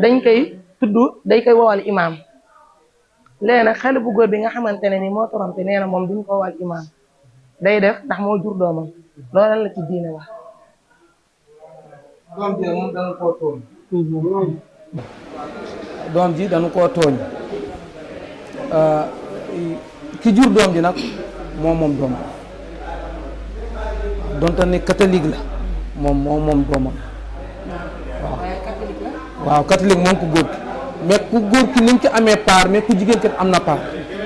dañ koy tudd dañ koy woowal imaam léegi nag xale bu góor bi nga xamante ne nii moo trompé nee na moom duñ ko woowal imaam day def ndax moo jur doomam loolu la ci diine wax. doom ji moom dañu koo tooñ doom ji dañu koo tooñ ki jur doom ji nag moom doom donte ne catholique la moom doomam waaw catholique moom ku góor ki mais ku góor ki ni mu ci amee part mais ku jigéen ki am na part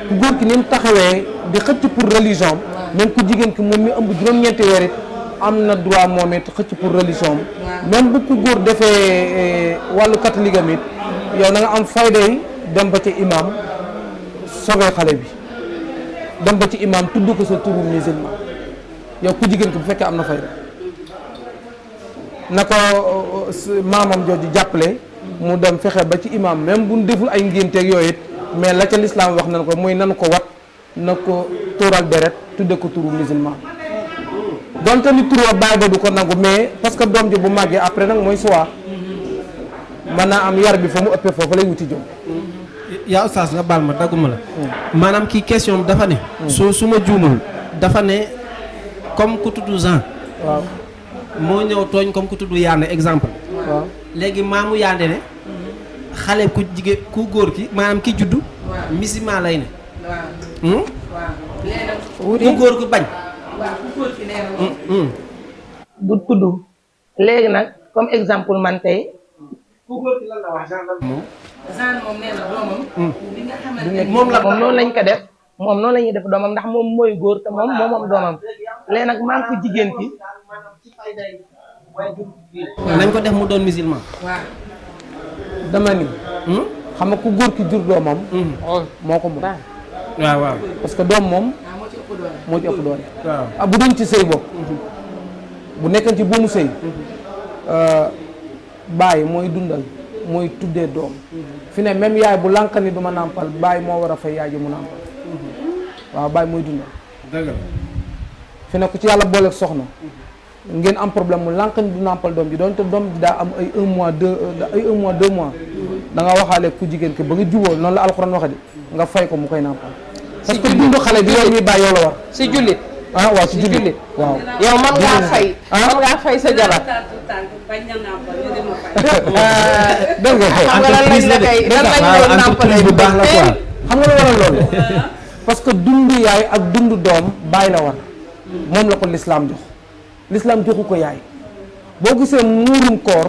ku góor ki ni mu taxawee di xëcc pour religion même ku jigéen ki moom mi ëmb juróom-ñeenti weer it am na droit moom it xëcc pour religion même bu ku góor defee wàllu catholique am it yow na nga am fayda yi dem ba ci imam sauver xale bi dem ba ci imam tudd ko sa turu musulman yow ku jigéen ki bu fekkee am na fayda na ko maamam jooju jàppale mu dem fexe ba ci imam même bu ñu deful ay ngénteeg yooyu it mais la ca lislaam wax nañ ko mooy nan ko wat na ko tóoral deret tudde ko turu musulman donte ni turu baay ba du ko nangu mais parce que doom ji bu màggee après nag mooy suwaa mën naa am yar bi fa mu ëppee foofu lay wuti jom yaa oustaz nga baal ma dagguma la maanaam kii question bi dafa ne su ma juumul dafa ne comme ku tudd Jean waaw moo ñëw tooñ comme ku tudd Yandé exemple waaw léegi maamu Yandé ne xale ku jigéen ku góor ki maanaam ki juddu musulman lay ne waaw léegi nag ku góor ku bañ waaw ku góor ki nee na du tudd léegi nag comme exemple man tey ku góor ki lan la wax Jean lan moom Jean moom nee na doomam li nga xamante ne moom la moom noonu lañ ko def moom noonu la ñuy def doomam ndax moom mooy góor te moom moom doomam léegi nag maa ngi ko jigéen ki nañ ko def mu doon musulman waaw dama ni xam nga ku góor ki jur doomam moo ko moom waaw waaw parce que doom moom moo ci ëpp doole moo ci ëpp doole waaw ah bu doon ci sëy bopp bu nekkoon ci buumu sëy baay mooy dundal mooy tuddee doom fi ne même yaay bu lànk ni du ma nàmpal baay moo war a fay yaay ji mu nàmpal waaw baay mooy dundal dëgg la fi ne ku ci yàlla booleeg soxna ngeen am problème mu lànk ni du nàmpal doom ji doonte doom ji daa am ay 1 mois 2 mois da nga waxaale ku jigéen ki ba nga jubóo noonu la alxuraan waxe di nga fay ko mu koy nàmpal parce que dundu xale bi yow miy bàyyi yow la war si jullit ah waaw si jullit waaw yow man ngaa fay man ngaa fay sa jabar bañ na nàmpal ñu dem a fay dégg nga xam nga lan lañ la koy lan lañ doon nàmpalee bu baax la quoi xam nga lu waral loolu parce que dundu yaay ak dundu doom bàyyi la war moom la ko lislaam jox lislaam joxu ko yaay boo gisee muurum koor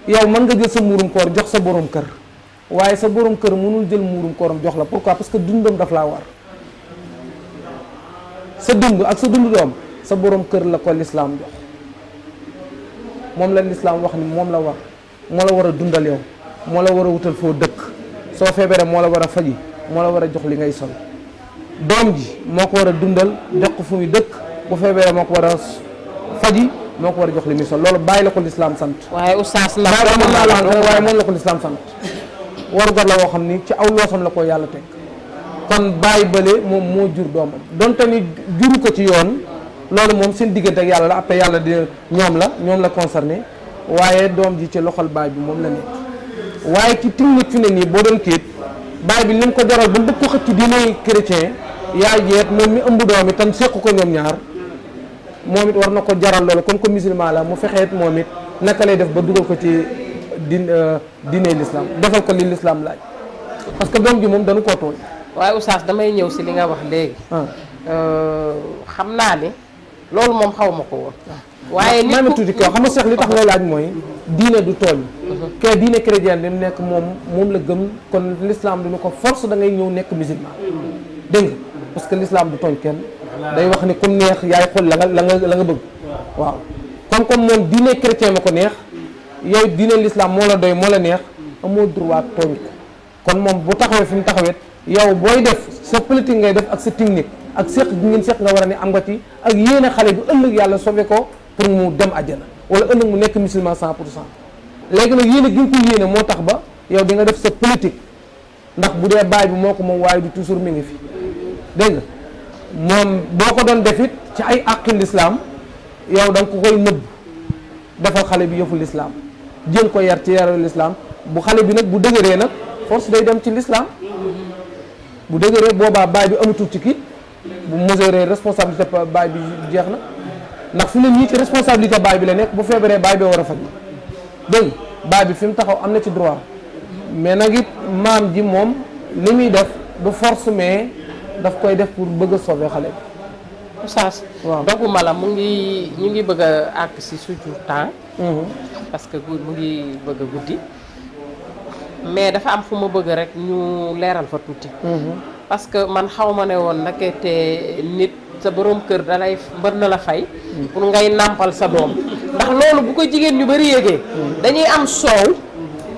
yow mën nga jël sa muurum koor jox sa borom kër waaye sa borom kër mënul jël muurum kooram jox la pourquoi parce que dundam daf laa war sa dund ak sa dundu doom sa borom kër la ko lislaam jox moom la lislaam wax ni moom la war moo la war a dundal yow moo la war a wutal foo dëkk soo feebaree moo la war a faji moo la war a jox li ngay sol doom ji moo ko war a dundal jox ko fu muy dëkk bu feebaree moo ko war a faji moo ko war a jox li muy sol loolu bàyyi la ko lislaam sant waaye oustaz nag bàyyi mën naa la xam ne waaye moom la ko lislaam sant warugar la woo xam ni ci aw loosam la ko yàlla teg kon bàyyi bële moom moo jur doomam donte ni juru ko ci yoon loolu moom seen diggante ak yàlla la après yàlla di ñoom la concerné waaye doom ji ci loxol baay bi moom la nekk waaye ci technique fi ne nii boo doon kéet baay bi li mu ko jaral ba bëgg ko xëcc ci diine chrétien yaay jeet moom mi ëmb doom itam seq ko ñoom ñaar moom it war na ko jaral loolu comme que musulman la mu fexeet moom it naka lay def ba dugal ko ci diine l'islam defal ko li l'islam laaj parce que doom ji moom dañu koo tooñ waaye oustaz damay ñëw si li nga wax léegi xam naa ni loolu moom xaw ma ko woon waaye nit ku tuuti ko xam nga Cheikh li tax nga laaj mooy diine du tooñ ke diine chrétien di nekk moom la gëm kon l'islam duñu ko force da ngay ñëw nekk musulman dégg nga parce que l'islam du tooñ kenn day wax ni comme neex yaay xool la nga bëgg waaw comme moom diine chrétien ma ko neex yow diine l'islam moo la doy moo la neex amoo droit tooñ ko kon moom bu taxawee fi mu taxawet yow booy def sa politique ngay def ak sa technique ak seq gi ngeen seq nga war a ne am nga ci ak yéene xale bi ëllëg yàlla sauvé ko pour mu dem àjjana wala ëllëg mu nekk musulman 100%. léegi nag yéene gi nga ko yéene moo tax ba yow di nga def sa politique ndax bu dee baay bi moo ko moom waaye du toujours mi ngi fi dégg nga moom boo ko doon def it ci ay àqi l'islam yow da nga ko koy nëbb defal xale bi yëfu l'islam jéem ko yar ci yaru l'islam bu xale bi nag bu dëgëree nag force day dem ci l'islam bu dëgëree boobaa baay bi amatul ci kii bu mesuré responsabilité baay bi jeex na ndax fi ne ñii ci responsabilité baay bi la nekk bu feebaree baay bee war a faj dégg baay bi fi mu taxaw am na ci droit mais nag it maam ji moom li muy def du force mais daf koy def pour bëgg a sauver xale bi. oustaz waaw doguma la ñu ngi bëgg a àgg si suñu temps parce que mu ngi bëgg a guddi mais dafa am fu ma bëgg rek ñu leeral fa tuuti parce que man xaw ma ne woon ndekete nit sa borom kër dalay mën na la fay pour ngay nàmpal sa doom ndax loolu bu ko jigéen ñu bari yéegee dañuy am soow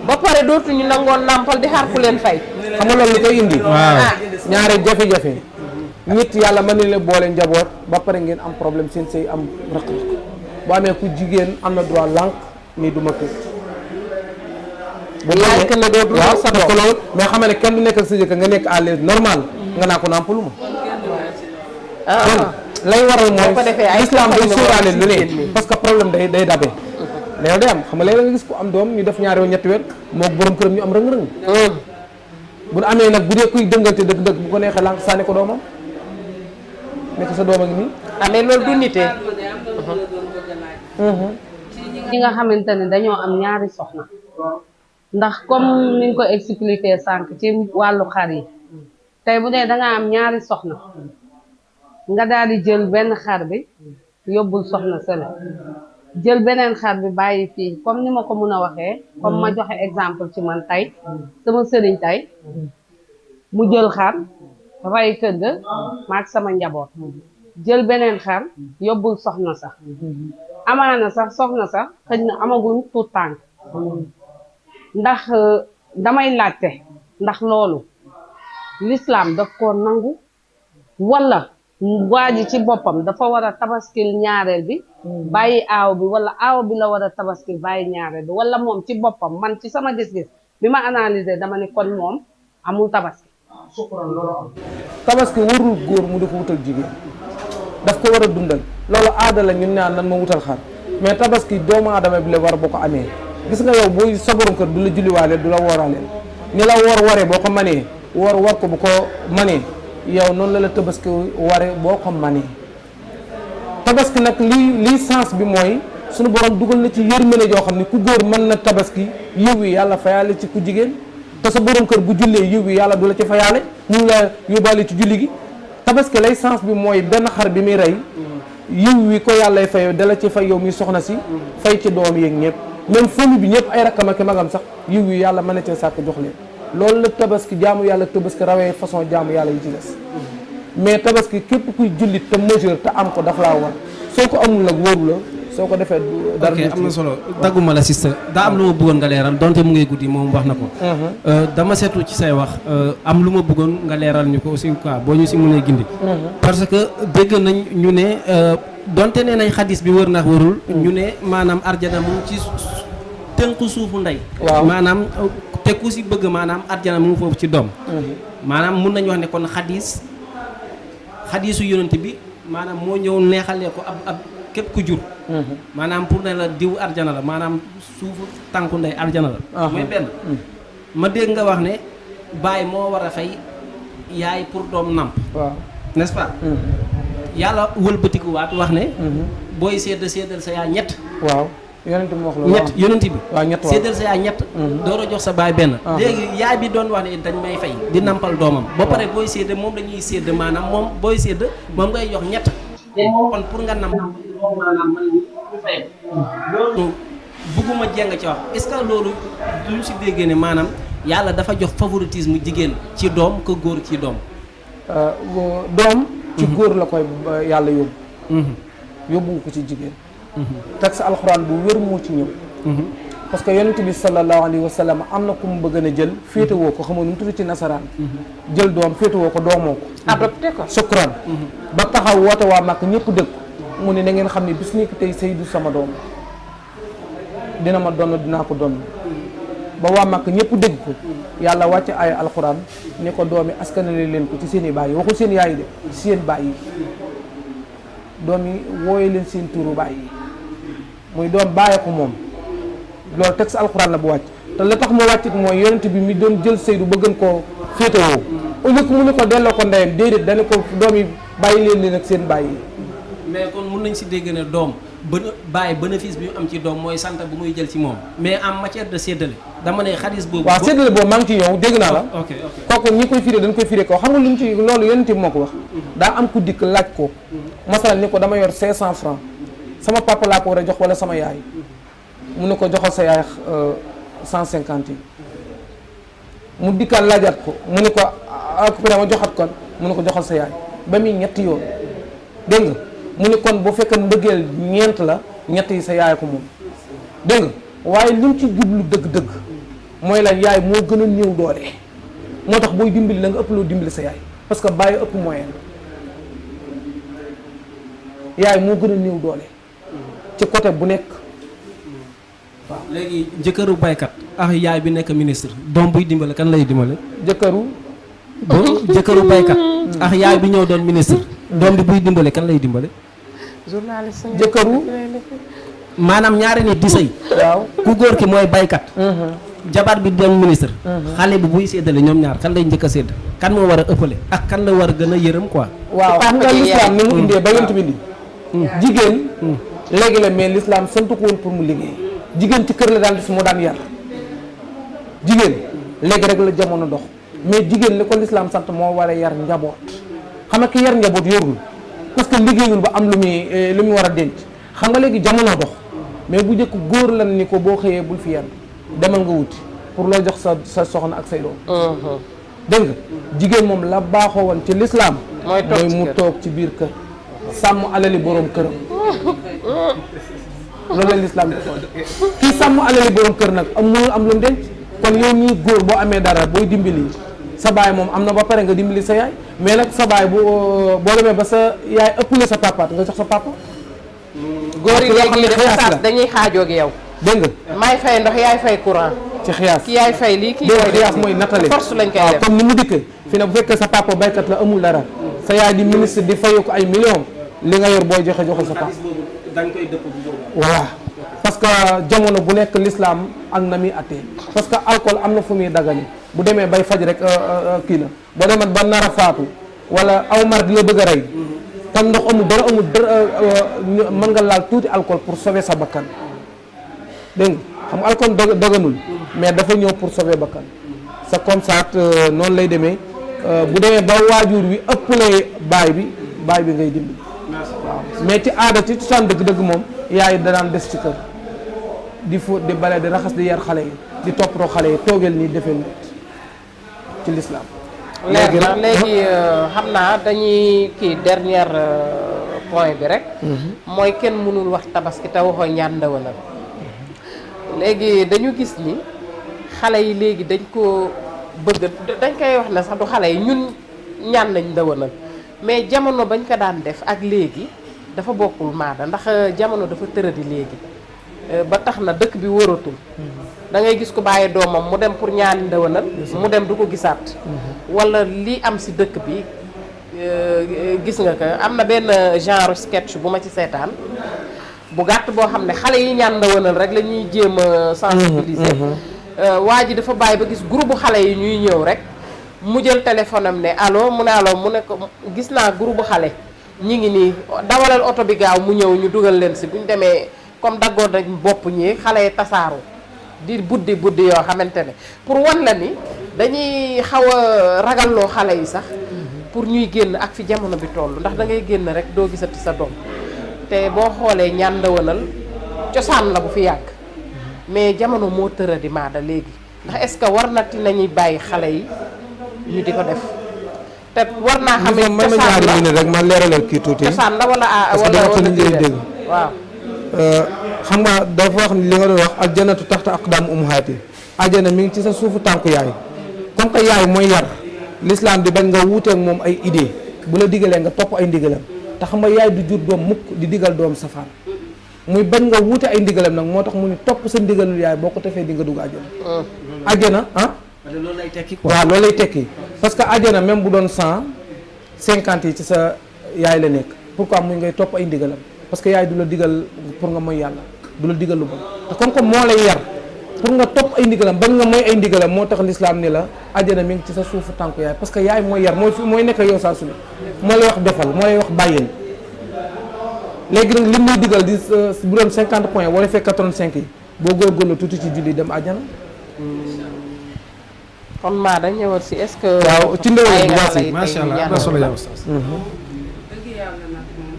ba pare dootuñu nangoon nàmpal di xaar ku leen fay. xam nga loolu li koy indi waaw ñaari jafe-jafe nit yàlla mën na leen boole njaboot ba pare ngeen am problème seen sëy am rëq-rëq boo amee ku jigéen am na droit lànk nii du ma kër bu lànk na doo dundal sa doom loolu mais xam ne kenn du nekk ak sa jëkkër nga nekk à l'aise normal nga naa ko nàmpalu ma kon lay waral mooy l'islam day sóoraale lu ne parce que problème day dabe léegi day am xam nga léeg-léeg nga gis ko am doom ñu def ñaari yoon ñetti weer mook borom këram ñu am rëng-rëng bu nu amee nag bu dee kuy dëngante dëgg-dëgg bu ko neexee lànk sànni ko doomam nekk sa doom a ngi nii. amee loolu du nitee. ñi nga xamante ne dañoo am ñaari soxna ndax comme ni nga ko expliqué sànq ci wàllu xar yi tey bu dee dangaa am ñaari soxna nga daal di jël benn xar bi yóbbul soxna sële jël beneen xar bi bàyyi fii comme ni ma ko mun a waxee comme ma joxe exemple ci man tey sama sëriñ tey mu jël xar rey këdd maag sama njaboot jël beneen xar yóbbul soxna sax amaana sax soxna sax xëj na amaguñ tuut tànk ndax damay laajte ndax loolu l'islam daf ko nangu wala waa ji ci boppam dafa war a tabaskil ñaareel bi bàyyi aaw bi wala aaw bi la war a tabaskil bàyyi ñaareel bi wala moom ci boppam man ci sama gis-gis bi ma analyser dama ne kon moom amul tabaski. tabaski warul góor mu di ko wutal jigéen daf ko war a dundal loolu aada la ñun naan nan ma wutal xar mais tabaski doomu aadama bi la war boo ko amee gis nga yow booy sa borom kër du la julliwaaleel du la wooraaleel ni la waree boo ko manee war ko bu ko manee yow noonu la tabaski waree boo ko manee tabaski nag lii sens bi mooy suñu borom dugal na ci yërmande joo xam ne ku góor mën na tabaski yiw wi yàlla fayaale ci ku jigéen te sa borom kër bu jullee yiw wi yàlla du la ci fayaale mu la yóbbaale ci julli gi tabaski lay sens bi mooy benn xar bi muy rey yiw wi ko yàllay fay dala ci fay yow mi soxna si fay ci doom yeeg ñëpp même famille bi ñëpp ay rakkam ak magam sax yiw wi yàlla mën na cee sàkk jox leen loolu la tabaski jaamu yàlla tabaski rawee façon jaamu yàlla yi ci des mais tabaski képp kuy jullit te majeur te am ko dafa laa war soo ko amul nag wóoru la soo ko defee dara ok am na solo dagguma la sista daa am lu ma bëggoon nga leeral donte mu ngay guddi moom wax na ko dama seetlu ci say wax am lu ma bëggoon nga leeral ñu ko aussi quoi boo ñu si mënee gindi parce que dégg nañ ñu ne donte nee nañ xadis bi wër ndax wërul ñu ne maanaam arjana mu ngi ci tënku suufu ndey waaw maanaam te ku si bëgg maanaam arjana mu ngi foofu ci doom maanaam mun nañu wax ne kon xadisu yonent bi maanaam moo ñëw neexalee ko ab képp ku jur maanaam pour ne la diw arjana la maanaam suufu tànku ndey arjana la mooy benn ma dégg nga wax ne baay moo war a fay yaay pour doom namp waaw n'est-ce pas yàlla wëlbatikuwaat wax ne booy séddal sa yaay ñett waaw yonent bi wax loolu ñett yonent bi waaw ñett séddal sa yaay ñett door a jox sa baay benn léegi yaay bi doon wax ne dañ may fay di nampal doomam ba pare booy sédd moom dañuy sédd maanaam moom booy sédd moom ngay jox ñett te moom kon pour nga namp maanaam man ñu fay loolu bugguma jeng ci wax est-ce que loolu duñ si déggee ne maanaam yàlla dafa jox favoritisme jigéen ci doom ko góor ci doom doom ci góor la koy yàlla yóbbu ko ci jigéen texte alxuraan bu wér moo ci ñëw parce que yonent bi sallallahu alayhi wa sallam am na ku mu bëgg a jël féetewoo ko xamoo nu mu tudd ci nasaraan jël doom féetewoo ko doomoo ko adopté ko sukkuraan ba taxaw woote waa Màkk ñëpp dëkk mu ne na ngeen xam ne bis ni ko tey Seydou sama doom dina ma donn dinaa ko donn ba waa Màkk ñëpp dégg ko yàlla wàcc ay alxuraan ni ko doomi askanale leen ko ci seen i baay yi waxul seen yaay de ci seen baay yi doom yi wooye leen seen turu baay yi muy doom bàyyi ko moom loolu texte alxuraan la bu wàcc te la tax mu wàccit mooy yonent bi mi doon jël Seydou ba gën koo féetewoo au lieu que mu ni ko delloo ko ndeyam déedéet dana ko doom yi bàyyi leen ak seen baay yi mais kon mun nañ si dégg ne doom bàyyi bénéfice bi mu am ci doom mooy sant bu muy jël ci moom mais en matière de séddale dama ne xadis boobu waaw séddale boobu maa ngi ci yow dégg naa la ok kooku ñi koy firé dañ koy firé ko xam nga lu mu ci loolu yonent bi moo ko wax daa am ku dikk laaj ko masalan ni ko dama yor 500 francs sama papa laa ko war a jox wala sama yaay mu ne ko joxal sa yaay 150 yi mu dikkaat laajaat ko mu ne ko ak ma joxat kon mu ne ko joxal sa yaay ba muy ñetti yoon dégg nga mu ne kon bu fekkee mbëggeel ñeent la ñett yi sa yaay ko moom dégg nga waaye li mu ci jublu dëgg-dëgg mooy la yaay moo gën a néew doole moo tax booy dimbali la nga ëpp loo dimbali sa yaay parce que bàyyi ëpp moyen yaay moo gën a néew doole ci côté bu nekk waaw léegi jëkkëru baykat ak yaay bi nekk ministre doom buy dimbale kan lay dimbale jëkkëru baykat ak yaay bi ñëw doon ministre doom bi buy dimbale kan lay dimbale jëkkëru maanaam ñaari nit di sëy waaw ku góor ki mooy baykat jabar bi doon ministre. xale bi buy séddale ñoom ñaar kan lay njëkk a sédd kan moo war a ëppale ak kan la war a gën a yërëm quoi. waaw xam nga l'islam ni mu indee ba yonent bi indi jigéen léegi la mais l'islam sant ko woon pour mu liggéey jigéen ci kër la daan def moo daan yar jigéen léegi rek la jamono dox mais jigéen li ko l'islam sant moo war a yar njaboot xam nga ki yar njaboot yorul parce que liggéeyul ba am lu muy war a denc xam nga léegi jamono dox mais bu njëkk góor lan ni ko boo xëyee bul fi yenn demal nga wuti pour loo jox sa soxna ak say doom dégg nga jigéen moom la baaxoo woon ci l'islam mooy mu toog ci biir kër sàmm alali borom këram loolu la l'islam defoon kii sàmm alali borom kër nag mënul am lu mu denc kon yow ñuy góor boo amee dara booy dimbali sa baay moom am na ba pare nga dimbali sa yaay mais nag sa baay boo demee ba sa yaay ëppale sa papa nga jox sa papa góor yi léegi saas dañuy xaajoog yow dégg nga maay fay ndox yaay fay courant ci xiyaas ki yaay fay lii kii xiyaas mooy nattale force lañ koy def comme ni mu dikkee fi ne bu fekkee sa papa baykat la amul dara sa yaay di ministre di fayu ko ay millions li nga yor booy joxe sa papa voilà parce que jamono bu nekk l'islam ak na muy attee parce que alcool am na fu muy dagani bu demee bay faj rek kii la boo demat ba nar a faatu wala aw mar di la bëgg a rey tam ndox amul dara mën nga laal tuuti alcool pour sauver sa bakkan dégg nga xam nga alcool daganul mais dafa ñëw pour sauver bakkan c'est comme ça noonu lay demee bu demee ba waajur wi ëppalee baay bi ngay dimbali waaw mais ci aada ci cosaan dëgg-dëgg moom yaay danaan des ci kër di fóot di bale di raxas di yar xale yi di toppatoo xale yi toogeel nii defee nit ci l'islam leer na léegi xam naa dañuy kii dernier point bi rek mooy kenn mënul wax tabaski te waxoo ñaan ndawanal léegi dañu gis ni xale yi léegi dañ ko bëgg dañ koy wax ne sax du xale yi ñun ñaan nañ ndawanal mais jamono bañ ko daan def ak léegi dafa bokkul maada ndax jamono dafa tëradi léegi ba tax na dëkk bi wëratul da ngay gis ko bàyyi doomam mu dem pour ñaani ndawanal mu dem du ko gisaat wala li am si dëkk bi gis nga ko am na benn genre sketch bu ma ci seetaan bu gàtt boo xam ne xale yi ñaan ndawanal rek la ñuy jéem a sensibiliser waa ji dafa bàyyi ba gis groupe xale yi ñuy ñëw rek mu jël téléphone am ne allo mu ne allo mu ne ko gis naa groupe xale ñi ngi nii dawalal oto bi gaaw mu ñëw ñu dugal leen si bu ñu demee comme daggoon nañ bopp ñi xale yi tasaaru di buddi yoo xamante ne pour wan la ni dañuy xaw a ragalloo xale yi sax pour ñuy génn ak fi jamono bi toll ndax da ngay génn rek doo gisati sa doom te boo xoolee ñaan ndawanal cosaan la bu fi yàgg mais jamono moo tëra di maada léegi ndax est-ce que war na ti nañuy bàyyi xale yi ñu di ko def te war naa xamee cosaan la rek ma leeralal kii tuuti cosaan la wala dégg waaw xam nga dafa wax ni li nga doon wax aljannatu taxta aqdaam ummahaati ajjana mi ngi ci sa suufu tànku yaay comme que yaay mooy yar l'islam di bañ nga wuuteeg moom ay idée bu la digalee nga topp ay ndigalam te xam nga yaay du jur doom mukk di digal doom safaan muy bañ nga wuute ay ndigalam nag moo tax mu ni topp sa ndigalul yaay boo ko defee di nga dugg ajjana ajjana loolu lay tekki quoi. waaw loolu lay tekki parce que ajjana même bu doon 150 yi ci sa yaay la nekk pourquoi muy ngay topp ay ndigalam parce que yaay du la digal pour nga mooy yàlla du la digal lu bon te comme que moo lay yar pour nga topp ay ndigalam bañ nga mooy ay ndigalam moo tax l'islam ni la ajjana mi ngi ci sa suufu tànku yaay parce que yaay mooy yar mooy nekk yow saa su ne moo lay wax defal moo lay wax bàyyil léegi nag li muy digal di bu doon 50 points wala fekk 85 yi boo góorgóorlu tuuti ci julli dem ajjana kon maa dañ ñëwal si est-ce que waaw ci ndawal bi si macha allah am na solo yow Oustaz dëgg yàlla nag moom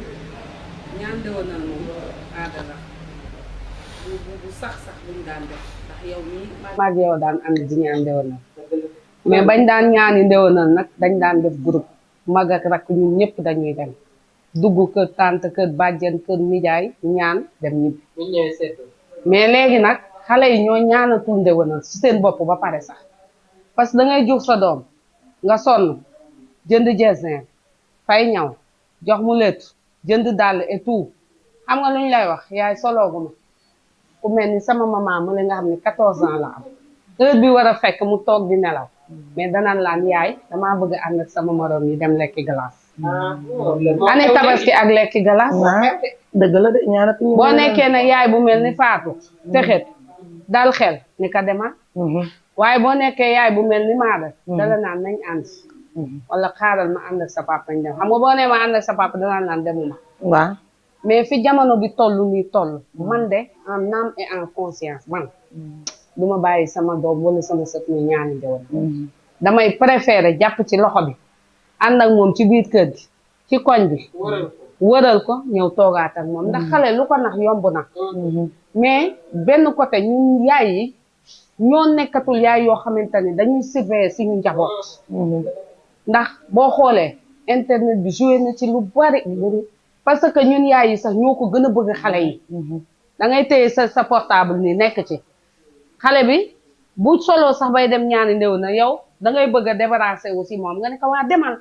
ñaan ndawanal moom aada la bu sax buñ daan def ndax yow mii maag yow daan ànd di ñaan ndewanal mais bañ daan ñaani ndewanal nag dañ daan def groupe mag ak rakk ñun ñëpp dañuy dem dugg kër tante kër bàjjen kër nijaay ñaan dem ñibbi mais léegi nag xale yi ñoo ñaanatul ndewanal si seen bopp ba pare sax parce que da ngay jur sa doom nga sonn jënd jesin fay ñaw jox mu létt jënd dàll et tout xam nga lu ñu lay wax yaay solooguma ku mel ni sama maman mu la nga xam ne 14 ans la am heure bi war a fekk mu toog di nelaw mais danaan laan yaay damaa bëgg ànd ak sama morom yi dem lekki glace année tabaski ak lekki glace dëgg la de ñaanatuñu boo nekkee nag yaay bu mel ni Fatou texet dal xel ni ka demal waaye boo nekkee yaay bu mel ni Maada dala naan nañ ànd wala xaaral ma ànd ak sa papa ñu dem xam nga boo nee ma ànd ak sa papa danaa naan demuma waaw mais fi jamono bi toll nii toll man de en âme et en conscience man du ma bàyyi sama doom wala sama sët ñu ñaani ndewoon damay préféré jàpp ci loxo bi ànd ak moom ci biir kër gi ci koñ bi wëral ko ñëw toogaat ak moom ndax xale lu ko nax yomb na mais benn côté ñun yaay yi ñoo nekkatul yaay yoo xamante ni dañuy surveiller suñu njaboot ndax boo xoolee internet bi joué na ci lu bari parce que ñun yaay yi sax ñoo ko gën a bëgg xale yi da ngay téye sa portable ni nekk ci xale bi bu solo sax bay dem ñaani ndéw na yow da ngay bëgg a débarrasser aussi moom nga ne ko waa demal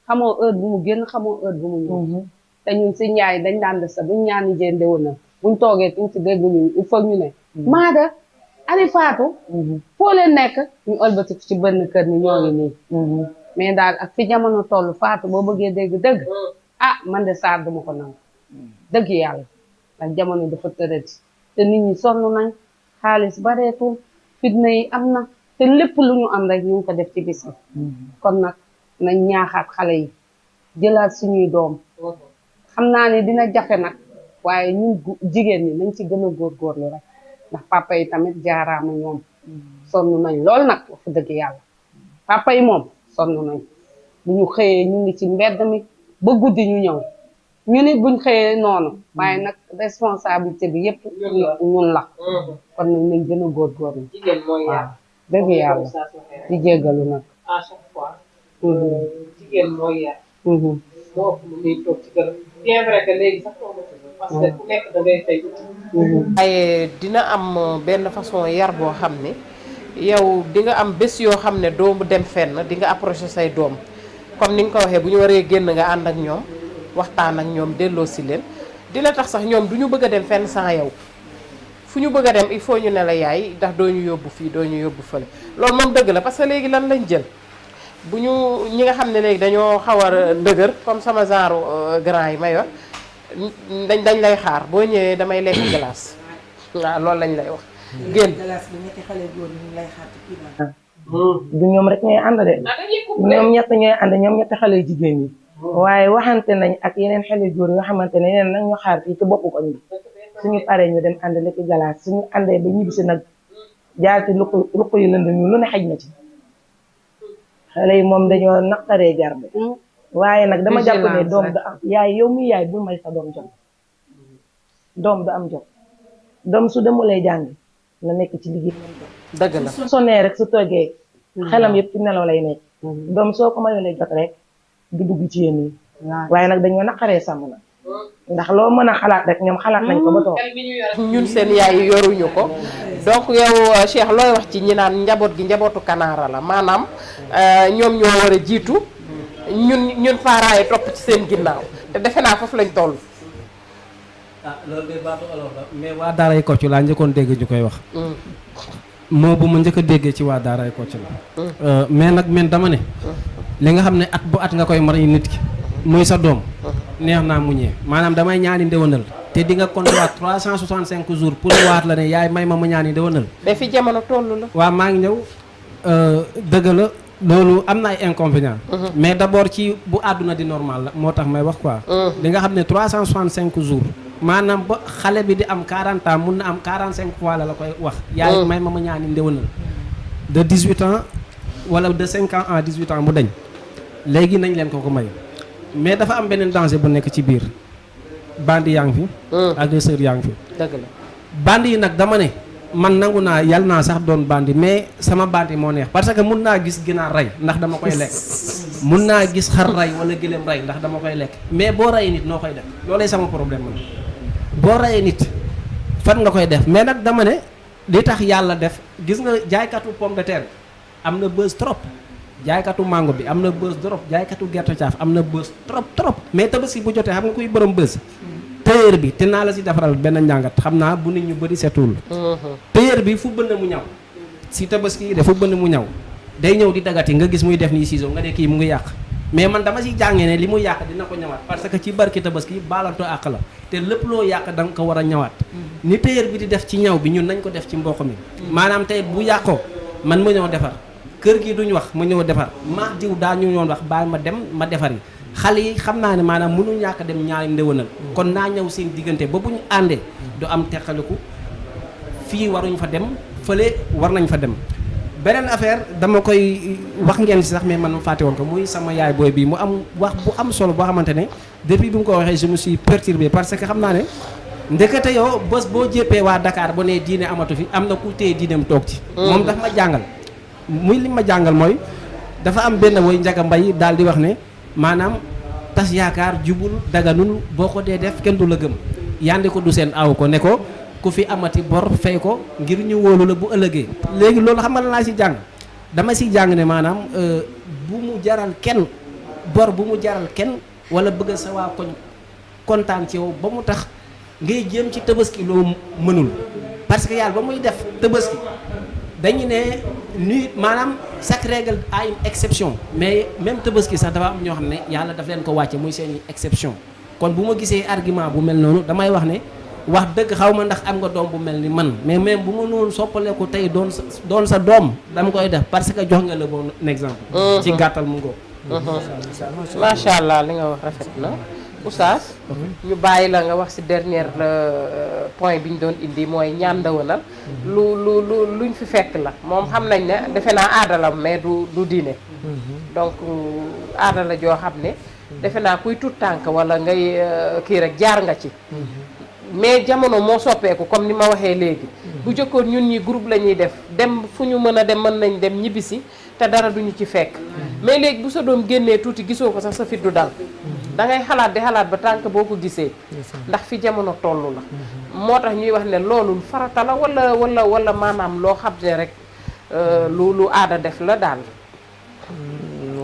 xamoo heure bu mu génn xamoo heure bu mu ñëw te ñun si yaay dañ daan def sax buñ ñaani jee ndéw na buñ toogee tuuti si dégg ñu il faut ñu ne Maada ani Faatu foo leen nekk ñu ëlbatiku ci benn kër ni ñoo ngi nii mais daal ak fi jamono toll Faatu boo bëggee dégg dëgg ah man de Sarr duma ko nangu dëgg yàlla ndax jamono dafa tëradi te nit ñi sonn nañ xaalis bareetul fitna yi am na te lépp lu ñu am rek ñu ngi ko def ci bis bi kon nag nañ ñaaxaat xale yi jëlaat suñuy doom xam naa ni dina jafe nag waaye ñun jigéen ñi nañ ci gën a góorgóorlu rek ndax papa yi tamit jaaraama ñoom sonn nañ lool nag wax dëgg yàlla papa yi moom sonn nañ bu ñu xëyee ñu ngi ci mbedd mi ba guddi ñu ñëw ñu nit buñ xëyee noonu waaye nag responsabilité bi yëpp ñun la kon nag nañ gën a góorgóorlu waaw dëgg yàlla di jéggalu nag à chaque fois jigéen mooy yar moo ëpp lu muy toog ci kër bien vrai que léegi sax parce que ku nekk da ngay xëy waaye dina am benn façon yar boo xam ne yow di nga am bés yoo xam ne doomu dem fenn di nga approché say doom comme ni nga ko waxee bu ñu waree génn nga ànd ak ñoom waxtaan ak ñoom delloo si leen dina tax sax ñoom du ñu bëgg a dem fenn sans yow fu ñu bëgg a dem il faut ñu ne la yaay ndax doo ñu yóbbu fii doo ñu yóbbu fële loolu moom dëgg la parce que léegi lan lañ jël bu ñu ñi nga xam ne léegi dañoo xaw a dëgër comme sama genre grand yi ma yor dañ lay xaar boo ñëwee damay lekk glace waaw loolu lañ lay wax. génn glace bi ñetti xale góor ñu lay xaar ci kii du ñoom rek ñooy ànd de ñoom ñett ñooy ànd ñoom ñetti xale jigéen ñi waaye waxante nañ ak yeneen xale góor yoo xamante ne yeneen nag ñu xaar fii ci boppu koñ bi suñu paree ñu dem ànd lekk glace suñu àndee ba ñibbisi nag jaar ci luq yu lënd ñu lu ne xaj na ci xale yi moom dañoo naqaree garde waaye nag dama jàpp ne doom du am yaay yow mi yaay bul may sa doom jot doom du am jot doom su demulee jàng la nekk ci liggéey dëgg la su sonee rek su toogee xelam yëpp ci nelaw lay nekk doom soo ko mayulee jot rek du dugg ci yéen yi waaye nag dañoo naqaree sàmm na ndax loo mën a xalaat rek ñoom xalaat nañ ko ba toog ñun seen yaay yi yoruñu ko donc yow Cheikh looy wax ci ñi naan njaboot gi njabootu kanaara la maanaam ñoom ñoo war a jiitu ñun parents yi topp ci seen ginnaaw te defe naa foofu lañ toll. ah loolu de baatu olof la mais waa daaray Kocc laa njëkkoon dégg ñu koy wax moo bu ma njëkk a déggee ci waa daaray Kocc la mais nag men dama ne li nga xam ne at bu at nga koy may nit ki muy sa doom neex naa muñee maanaam damay ñaani ndéwénal te di nga compter 365 jours pour waat la ne yaay may ma ñaani ndéwénal mais fi jamono toll la. waaw maa ngi ñëw dëgg la loolu am na ay inconvénients mais d'abord ci bu àdduna di normal la moo tax may wax quoi li nga xam ne 365 jours maanaam ba xale bi di am 40 ans mun na am 45 fois la koy wax yaay may ma ñaani ndéwénal de 18 ans wala de 5 ans à 18 ans mu dañ léegi nañ leen ko may mais dafa am beneen danger bu nekk ci biir bandi yaa ngi fi agresseur yaa ngi fi dëgg la bandi yi nag dama ne man nangu naa yàlla naa sax doon bandi mais sama bandi moo neex parce que mun naa gis ginaar rey ndax dama koy lekk mun naa gis xar rey wala gëléem rey ndax dama koy lekk mais boo reyee nit noo koy def loolay sama problème man boo reyee nit fan nga koy def mais nag dama ne li tax yàlla def gis nga jaaykatu pomme de terre am na buzz trop jaaykatu mango bi am na buzz trop jaaykatu gerte caaf am na buzz trop mais tabaski bu jotee xam nga kuy borom buzz tailleur bi te naa la si defaral benn njàngat xam naa bu nit ñu bëri setul tailleur bi fu bënn mu ñaw si tabaski yi de fu bënn mu ñaw day ñëw di dagati nga gis muy def nii ciseau nga ne kii mu ngi yàq mais man dama si jàngee ne li mu yàq dina ko ñëwaat parce que ci barki tabaski baalantoo àq la te lépp loo yàq da nga ko war a ñëwaat ni tailleur bi di def ci ñaw bi ñun nañ ko def ci mboq mi maanaam tey bu yàqoo man ma ñëw defar kër gi duñ wax ma ñëw defar maa diw daa ñu ñoon wax bàyyi ma dem ma defar yi xale yi xam naa ne maanaam mënu ñàkk dem ñaari ndéwénal kon naa ñëw seen diggante ba bu ñu àndee du am teqaliku fii waruñ fa dem fële war nañ fa dem beneen affaire dama koy wax ngeen si sax mais man ma fàtte woon ko muy sama yaay booy bii mu am wax bu am solo boo xamante ne depuis bi mu ko waxee je me suis perturbé parce que xam naa ne ndekete yow bés boo jéppee waa Dakar ba ne diine amatu fi am na ku téye diineem toog ci moom daf ma jàngal muy li ma jàngal mooy dafa am benn woy Njaga Mbay daal di wax ne maanaam tas yaakaar jubul daganul boo ko dee def kenn du la gëm yandi ko du seen aw ko ne ko ku fi amati bor fay ko ngir ñu wóolu la bu ëllëgee léegi loolu xam nga la laa si jàng dama si jàng ne maanaam bu mu jaral kenn bor bu mu jaral kenn wala bëgg sa waa koñ kontaan ci yow ba mu tax ngay jéem ci tabaski loo mënul parce que yàlla ba muy def tabaski dañu ne nuit maanaam chaque règle a une exception mais même tabaski sax dafa am ñoo xam ne yàlla daf leen ko wàcce muy seeni exception kon bu ma gisee argument bu mel noonu damay wax ne wax dëgg xaw ma ndax am nga doom bu mel ni man mais même bu ma noonu soppaleeku tey doon sa doom dama koy def parce que jox nga la bon exemple ci gàttal mu ngoo macha allah li nga wax rafet na Oustaz ñu bàyyi la nga wax ci dernier point bi ñu doon indi mooy ñaan ndëwënal luñ fi fekk la moom xam nañ ne defe naa aada la mais du diine donc aada la joo xam ne defe naa kuy tut tànk wala ngay kii rek jaar nga ci mais jamono moo soppeeku comme ni ma waxee léegi bu jëkkoon ñun ñi groupe la ñuy def dem fu ñu mën a dem mën nañ dem ñibbisi te dara duñu ci fekk mais léegi bu sa doom génnee tuuti gisoo ko sax sa fit du dal da ngay xalaat di xalaat ba tànk boo ko gisee ndax fi jamono toll la moo tax ñuy wax ne loolu farata la wala maanaam loo xam ne rek lu aada def la daal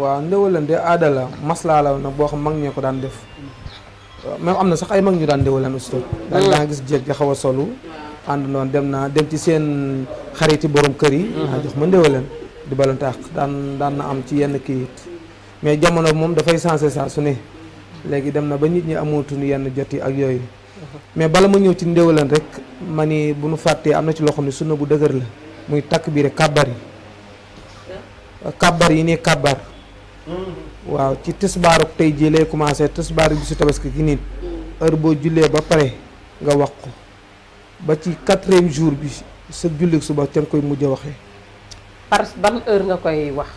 waaw ndéwénal de aada la maslaa la nag boo xam mag ñee ko daan def même am na sax ay mag ñu daan ndéwénal aussi daa gis jéeg ja xaw a solu ànd noonu dem ci seen xariti borom kër yi jox ma ndéwénal di balante ak daan na am ci yenn kii it mais jamono moom dafay sensé saa su ne léegi dem na ba nit ñi amatuñu yenn jot yi ak yooyu mais bala ma ñëw ci ndéwénal rek ma ni bu nu fàttee am na ci loo xam ne sunna bu dëgër la muy takk biir kàbbar yi nii kàbbar waaw ci tisbaaru tey jii lay commencé tisbaaru bi su tabaski gi nit heure boo jullee ba pare nga wax ko ba ci 4e jour bi sa julli suba ca nga koy mujj a waxee. par ban heure nga koy wax.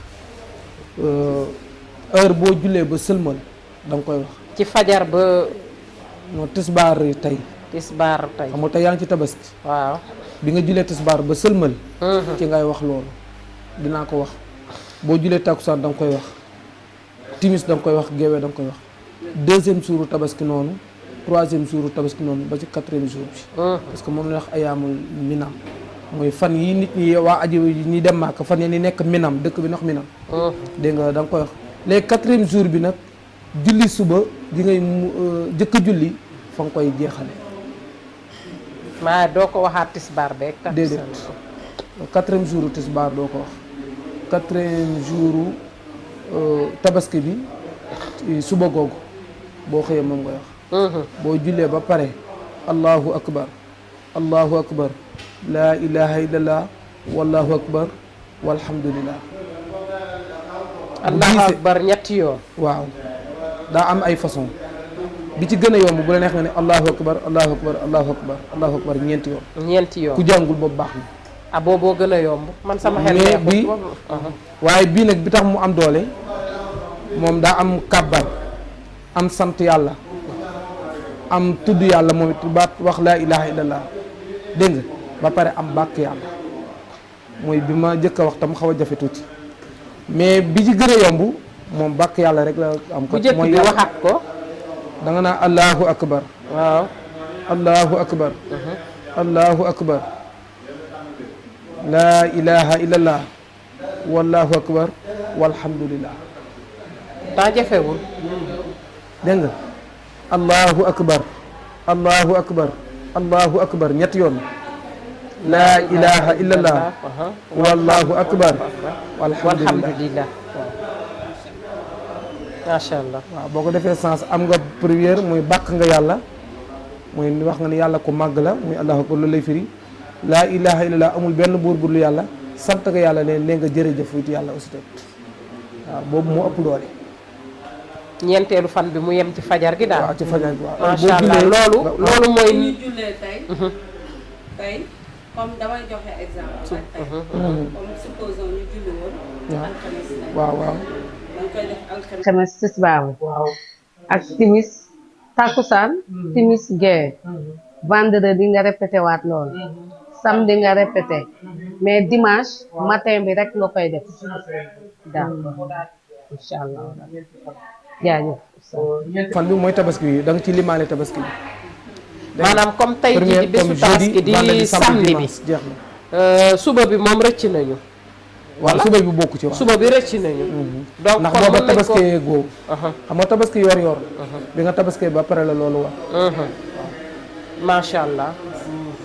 heure boo jullee ba sëlmal da nga koy wax. ci fajar ba. non tisbaar tey. tisbaar tey xam nga tey yaa ngi ci tabaski. waaw bi nga jullee tisbaar ba sëlmal. ci ngay wax loolu dinaa ko wax boo jullee takkusaan da nga koy wax. timis da nga koy wax géewee da nga koy wax 2e jouru tabaski noonu 3e jouru tabaski noonu ba ci 4e jour bi parce que moom la wax ayaamul minam mooy fan yi nit ñi waa aji ñi dem Màkka fan yi ni nekk minam dëkk bi ndax minam dégg nga da nga koy wax léegi 4e jour bi nag julli suba di ngay jëkk julli fa nga koy jeexale maa doo ko waxaat tisbaar beeg déedéet 4e jouru tisbaar doo ko wax 4e jouru tabaski bi suba googu boo xëyee moom ngay wax boo jullee ba pare allahu akbar laa ilaha illallah wallahu akbar walhamdulillah allahu akbar ñetti yoon waaw daa am ay façon bi ci gën a yomb bu la neex nga ne allahu akbar allahu akbar ñeenti yoon ku jàngul boobu baax na ah booboo gën a yomb man sama xel mais bi waaye bii nag bi tax mu am doole moom daa am kàbbar am sant yàlla am tudd yàlla moom it baat wax laa ilaha illallah dégg nga ba pare am bàkk yàlla mooy bi ma jëkk a wax tam xaw a jafe tuuti mais bi ci gën a yomb moom bàkk yàlla rek la am ko mooy bi waxaat ko da nga naa allahu akbar waaw allahu akbar allahu akbar laa ilaha illallah wallahu akbar walhamdulillah daa jafewul dégg nga allahu akbar allahu akbar ñetti yoon laa ilaha illallah wallahu akbar walhamdulillah macha allah. waaw boo ko defee sens am nga première muy bàkk nga yàlla muy wax nga ni yàlla ku màgg la muy allahu akbar loolu lay firi laa ilaha illallah amul benn buur bu dul yàlla sant nga yàlla ne nee nga jërëjëf it yàlla aussi tamit waaw boobu moo ëpp doole. ñeenteelu fan bi mu yem ci fajar gi daal. waaw ci fajar gi waaw. macha allah loolu mooy. bu ñu jullee tey comme damay joxe exemple rek tey. comme supposons ñu julli woon. alxames tey. waaw waaw. dañ koy def alxames. alxames tisbaar waaw. ak timis takkusaan timis gee vendredi nga répété waat loolu samedi nga répété mais dimanche matin bi rek nga koy def d'accord incha allah jaajëf fan bi mooy tabaski bi da nga ci limaale tabaski bi. maanaam comme tey jii di bésu tabaski di samedi bi jeex na. suba bi moom rëcc nañu. waaw suba bi bokku ci waaw. suba bi rëcc nañu. donc ndax kon booba mën nañ ko tabaskee góob. xam nga tabaski yor-yor. bi nga tabaskee ba pare la loolu wax. macha allah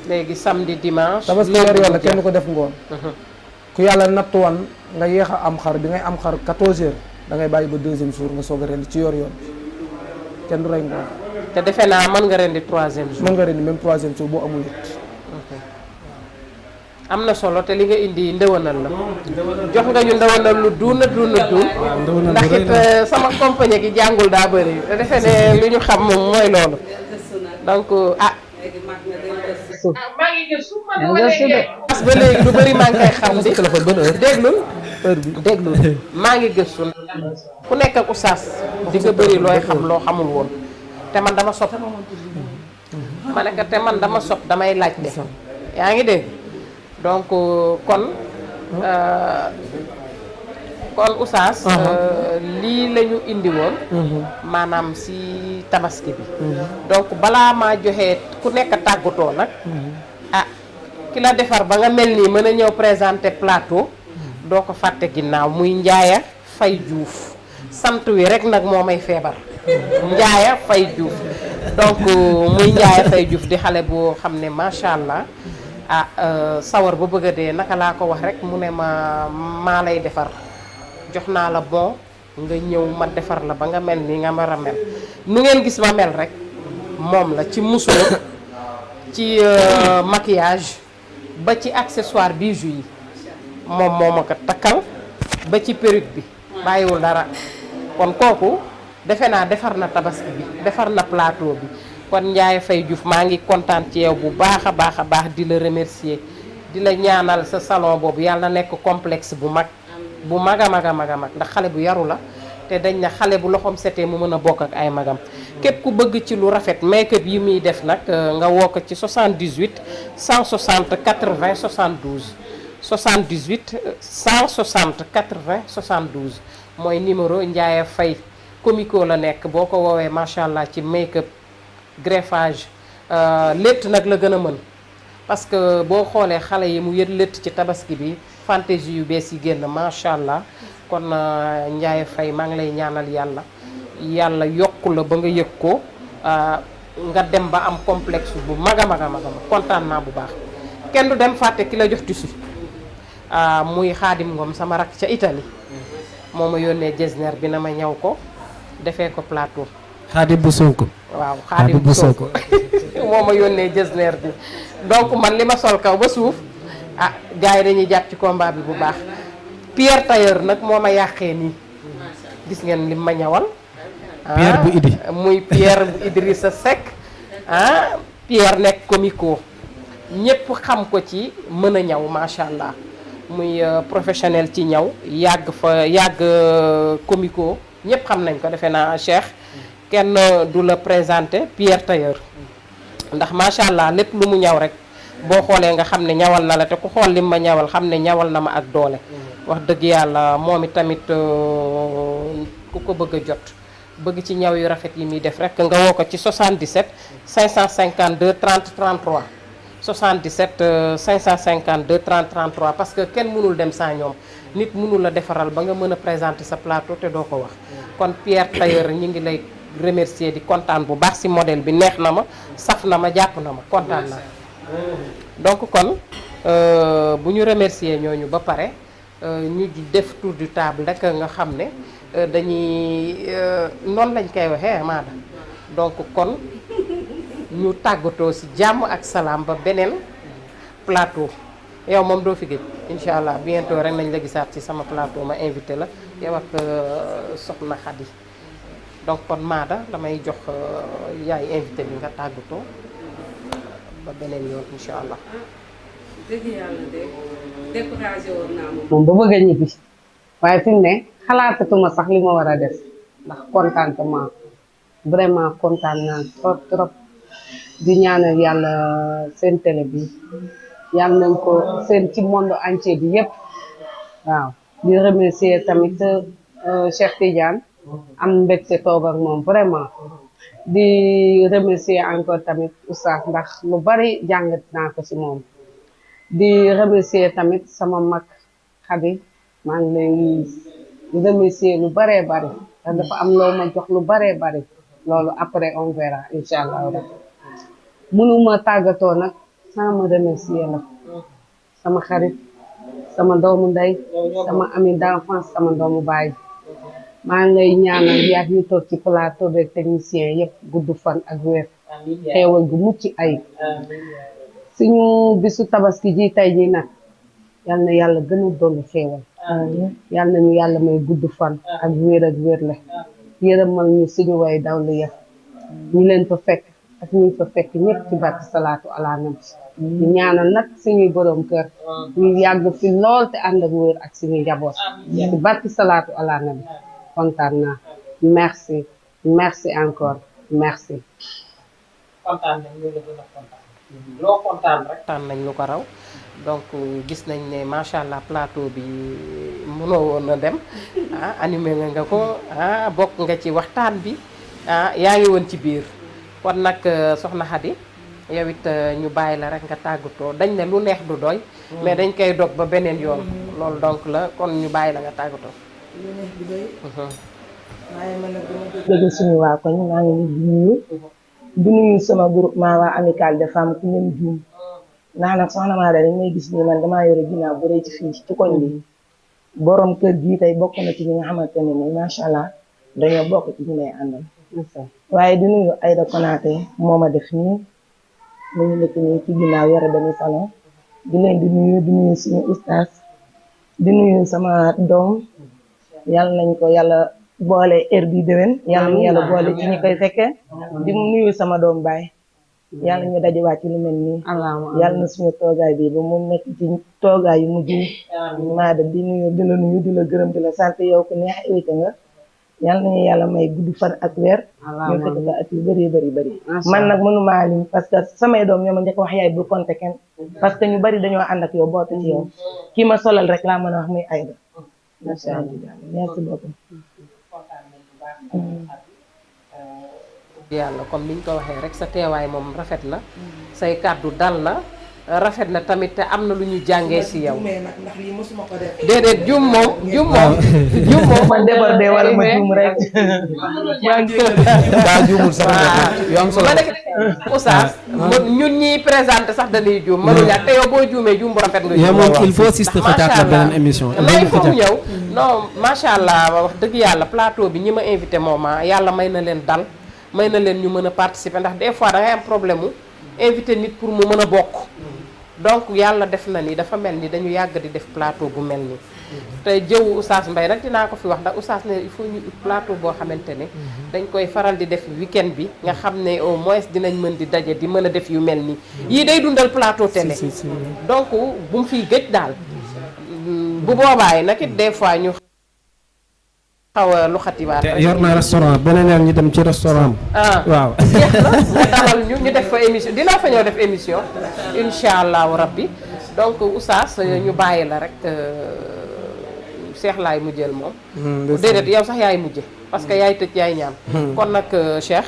léegi samedi dimanche. tabaski yor-yor la kenn ko def ngoon. ku yàlla nattuwan nga yéex a am xar bi ngay am xar 14 heures da ngay bàyyi ba deuxième jour nga soog a rendi ci yor-yor bi kenn du rey ngoon. te defe naa mën nga rendi troisième jour. mën nga rendi même troisième jour boo amul it. am na solo te li nga indi ndëwanal la jox nga ñu ndëwanal lu duun ndax it sama compagnie gi jàngul daa bëri te defe ne li ñu xam moom mooy loolu donc léegi mag nga day gëstu. maa ngi gëstu parce que ba léegi lu bëri maa ngi koy xam di téléphone ban heure déglul heure bi déglul maa ngi gëstu ku nekk ak oustaz di nga bëri looy xam loo xamul woon te man dama sopp ma ne ko te man dama sopp damay laajte yaa ngi dégg donc kon oustaz lii la ñu indi woon maanaam si tabaski bi donc balaa maa joxe ku nekk tàggatoo nag ki la defar ba nga mel nii mën a ñëw présenter plateau doo ko fàtte ginnaaw muy Njaaya Fay Juuf sant wi rek nag moo may feebar Njaaya Fay Juuf donc muy Njaaya Fay Juuf di xale boo xam ne macha allah sawar ba bëgg a dee naka laa ko wax rek mu ne maa lay defar jox naa la bon nga ñëw ma defar la ba nga mel ni nga war a mel nu ngeen gis ma mel rek moom la ci musóor ci maquillage ba ci accessoire bijoux yi moom moo ma ko takkal ba ci perruque bi bàyyiwul dara kon kooku defe naa defar na tabaski bi defar na plateau bi kon Ndiaye Faye Diouf maa ngi kontaan ci yow bu baax a baax di la remercier di la ñaanal sa salon boobu yàlla na nekk complexe bu mag a mag ndax xale bu yaru la te dañ na xale bu loxoom setee mu mën a bokk ak ay magam képp ku bëgg ci lu rafet make-up yi muy def nag nga woo ko ci 78 160 80 72 78 160 80 72 mooy numéro Ndiaye Faye comico la nekk boo ko woowee macha allah ci make-up greffage létt nag la gën a mën parce que boo xoolee xale yi mu yët létt ci tabaski bi fantaisie yu bees yi génn macha allah kon Ndiaye Faye maa ngi lay ñaanal yàlla yokku la ba nga yëg ko nga dem ba am complexe bu mag a mag kontaan naa bu baax kenn du dem fàtte ki la jox tissu muy Xaadim Ngom sama rak ca Italie moo ma yónnee jesner bi na ma ñaw ko defee ko plateau Xaadim bu Sonko. waaw Xaadim bu Sonko moo ma yónnee jesner bi donc man li ma sol kaw ba suuf gars yi dañuy jàpp ci combat bi bu baax Pierre Tailleur nag moo ma yàqee nii gis ngeen lim ma ñawal Pierre bu Idi muy Pierre bu Idrissa Seck Pierre nekk comico ñëpp xam ko ci mën a ñaw macha allah muy professionnel ci ñaw yàgg comico ñëpp xam nañ ko defe naa Cheikh kenn du la présenté Pierre Tailleur ndax macha allah lépp lu mu ñaw rek boo xoolee nga xam ne ñawal na la te ku xool lim ma ñawal xam ne ñawal na ma ak doole wax dëgg yàlla moom i tamit ku ko bëgg a jot bëgg ci ñaw yu rafet yi muy def rek nga woo ko ci 77 552 30 33 77 552 30 33 parce que kenn mënul dem sans ñoom nit mënul la defaral ba nga mën a présenter sa plateau te doo ko wax kon Pierre Tailleur ñi ngi lay remercier di kontaan bu baax ci modèle bi neex na ma saf na ma jàpp na ma kontaan naa donc kon bu ñu remercier ñooñu ba pare ñu def tour du table rek nga xam ne dañuy noonu lañ koy waxee maada donc kon ñu tàggatoo ci jàmm ak salaam ba beneen plateau yow moom doo fi gëj incha allah bientôt rek nañ la gisaat ci sama plateau ma invité la yow ak soxna Khady donc kon maada damay jox yaay invité bi nga tàggatoo ba beneen yoon incha allah. dëgg yàlla de découragé woon naa moom ba bëgg a ñibbi waaye fi mu ne xalaatatuma sax li ma war a def ndax contentement vraiment kontaan naa trop trop di ñaanal yàlla seen télé bi yàlla nañ ko seen ci monde entier bi yëpp waaw di remercier tamit Cheikh Tidiane am mbégte toog ak moom vraiment di remercier encore tamit oustaz ndax lu bari jàngat naa ko ci moom di remercier tamit sama mag Khady maa ngi lay remercier lu baree bari ndax dafa am loo ma jox lu baree bari loolu après on verra incha allah rek mënuma tàggatoo nag sama remercier la sama xarit sama doomu ndey sama ami d'enfance sama doomu baay maa ngi lay ñaanal yaag ñu toog ci plateau beeg technicien yëpp gudd fan ak wér xeewal gu mucc ayib suñu bisu tabaski ji tey ji nag yal na yàlla gën a dolli xeewal yal nañu yàlla may gudd fan ak wér la yërëmal ñu suñu way dawlu ya ñu leen fa fekk ak ñu fa fekk ñëpp ci barke salaatu ala nabi ñu ñaanal nag suñuy borom kër ñu yàgg fi lool te ànd ak wér ak suñuy njaboot ci barke salaatu ala nabi kontaan naa merci encore merci kontaan nañ ñu la gën a kontaan loo kontaan rek kontaan nañ lu ko raw donc gis nañ ne macha allah plateau bi mënoo woon a dem animé nga ko bokk nga ci waxtaan bi yaa ngi woon ci biir kon nag soxna Khady yow it ñu bàyyi la rek nga tàggatoo dañ ne lu neex du doy mais dañ koy dog ba beneen yoon loolu donc la kon ñu bàyyi la nga tàggatoo lu neex bi doy waaye man nag dama dégg suñu waa koñ maa ngi di nuyu sama groupement waa amical de femmes ku leen juum ndax nag soxna Maada dañ may gis nii man damaa yore ginnaaw bu rëy ci fii ci koñ bi borom kër gii tey bokk na ci ñi nga xamante ne nii macha allah dañoo bokk ci ñu lay àndal waaye di nuyu Aïda Konaté moo ma def nii mu ngi nekk nii ci ginnaaw yore benn salon di leen di nuyu suñu ustaas di nuyu sama doom yàlla nañ ko yàlla boole heure bi déwén yàlla ñu yàlla boole ci ñi koy fekke di nuyu sama doom baay yàlla ñu dajewaat ci lu mel nii yàlla na suñu toogaay bi ba mu nekk ci toogaay yu mujj Maada di nuyu di la gërëm di la sant yow ku neex invité nga yàlla nañu yàlla may gudd fan ak weer ñu fekk ba at yu bëri man nag mënumaa lim parce que samay doom ñoo ma njëkk wax yaay bu compté kenn parce que ñu bari dañoo ànd ak yow bootu ci yow kii ma solal rek laa mën a wax muy Aïda macha allah merci beaucoup yàlla comme niñ ko waxee rek sa teewaay moom rafet na say kàddu dal na rafet na tamit te am na lu ñu jàngee si yow ndax lii mosuma ko def déedéet jum moom man débordé wala ma jum rek daa juumul sax yu am solo ma nekk oustaz ñun ñiy présenté sax dañuy juum mënu ñàkk te yow boo juumee juum bu rafet nga juum moom il faut sister xëcaat la beneen émission lay foofu ñëw non macha allah wax dëgg yàlla plateau bi ñi ma invité moom yàlla may na leen dal may na leen ñu mën a participer ndax des fois da ngay am problème mu invité nit pour mu mën a bokk donc yàlla def na ni dafa mel ni dañu yàgg di def plateau bu mel ni te jëw Oustaz Mbaye nag dinaa ko fi wax ndax Oustaz ne il faut ñu ut plateau boo xamante ne dañ koy faral di def weekend bi nga xam ne au moins dinañ mën di daje di mën a def yu mel nii yii day dundal plateau télé donc bu mu fiy gëj daal bu boobaay nag it des fois ñu xaw a lu xatiwaat yor naa restaurant beneen yoon ñu dem ci restaurant waaw jeex na nga dalal ñu def fa émission dinaa fa ñëw def émission incha allahu rabbi donc Oustaz ñu bàyyi la rek Cheikh laay mujjeel moom déedéet yow sax yaay mujje parce que yaay tëj yaay ñaan kon nag Cheikh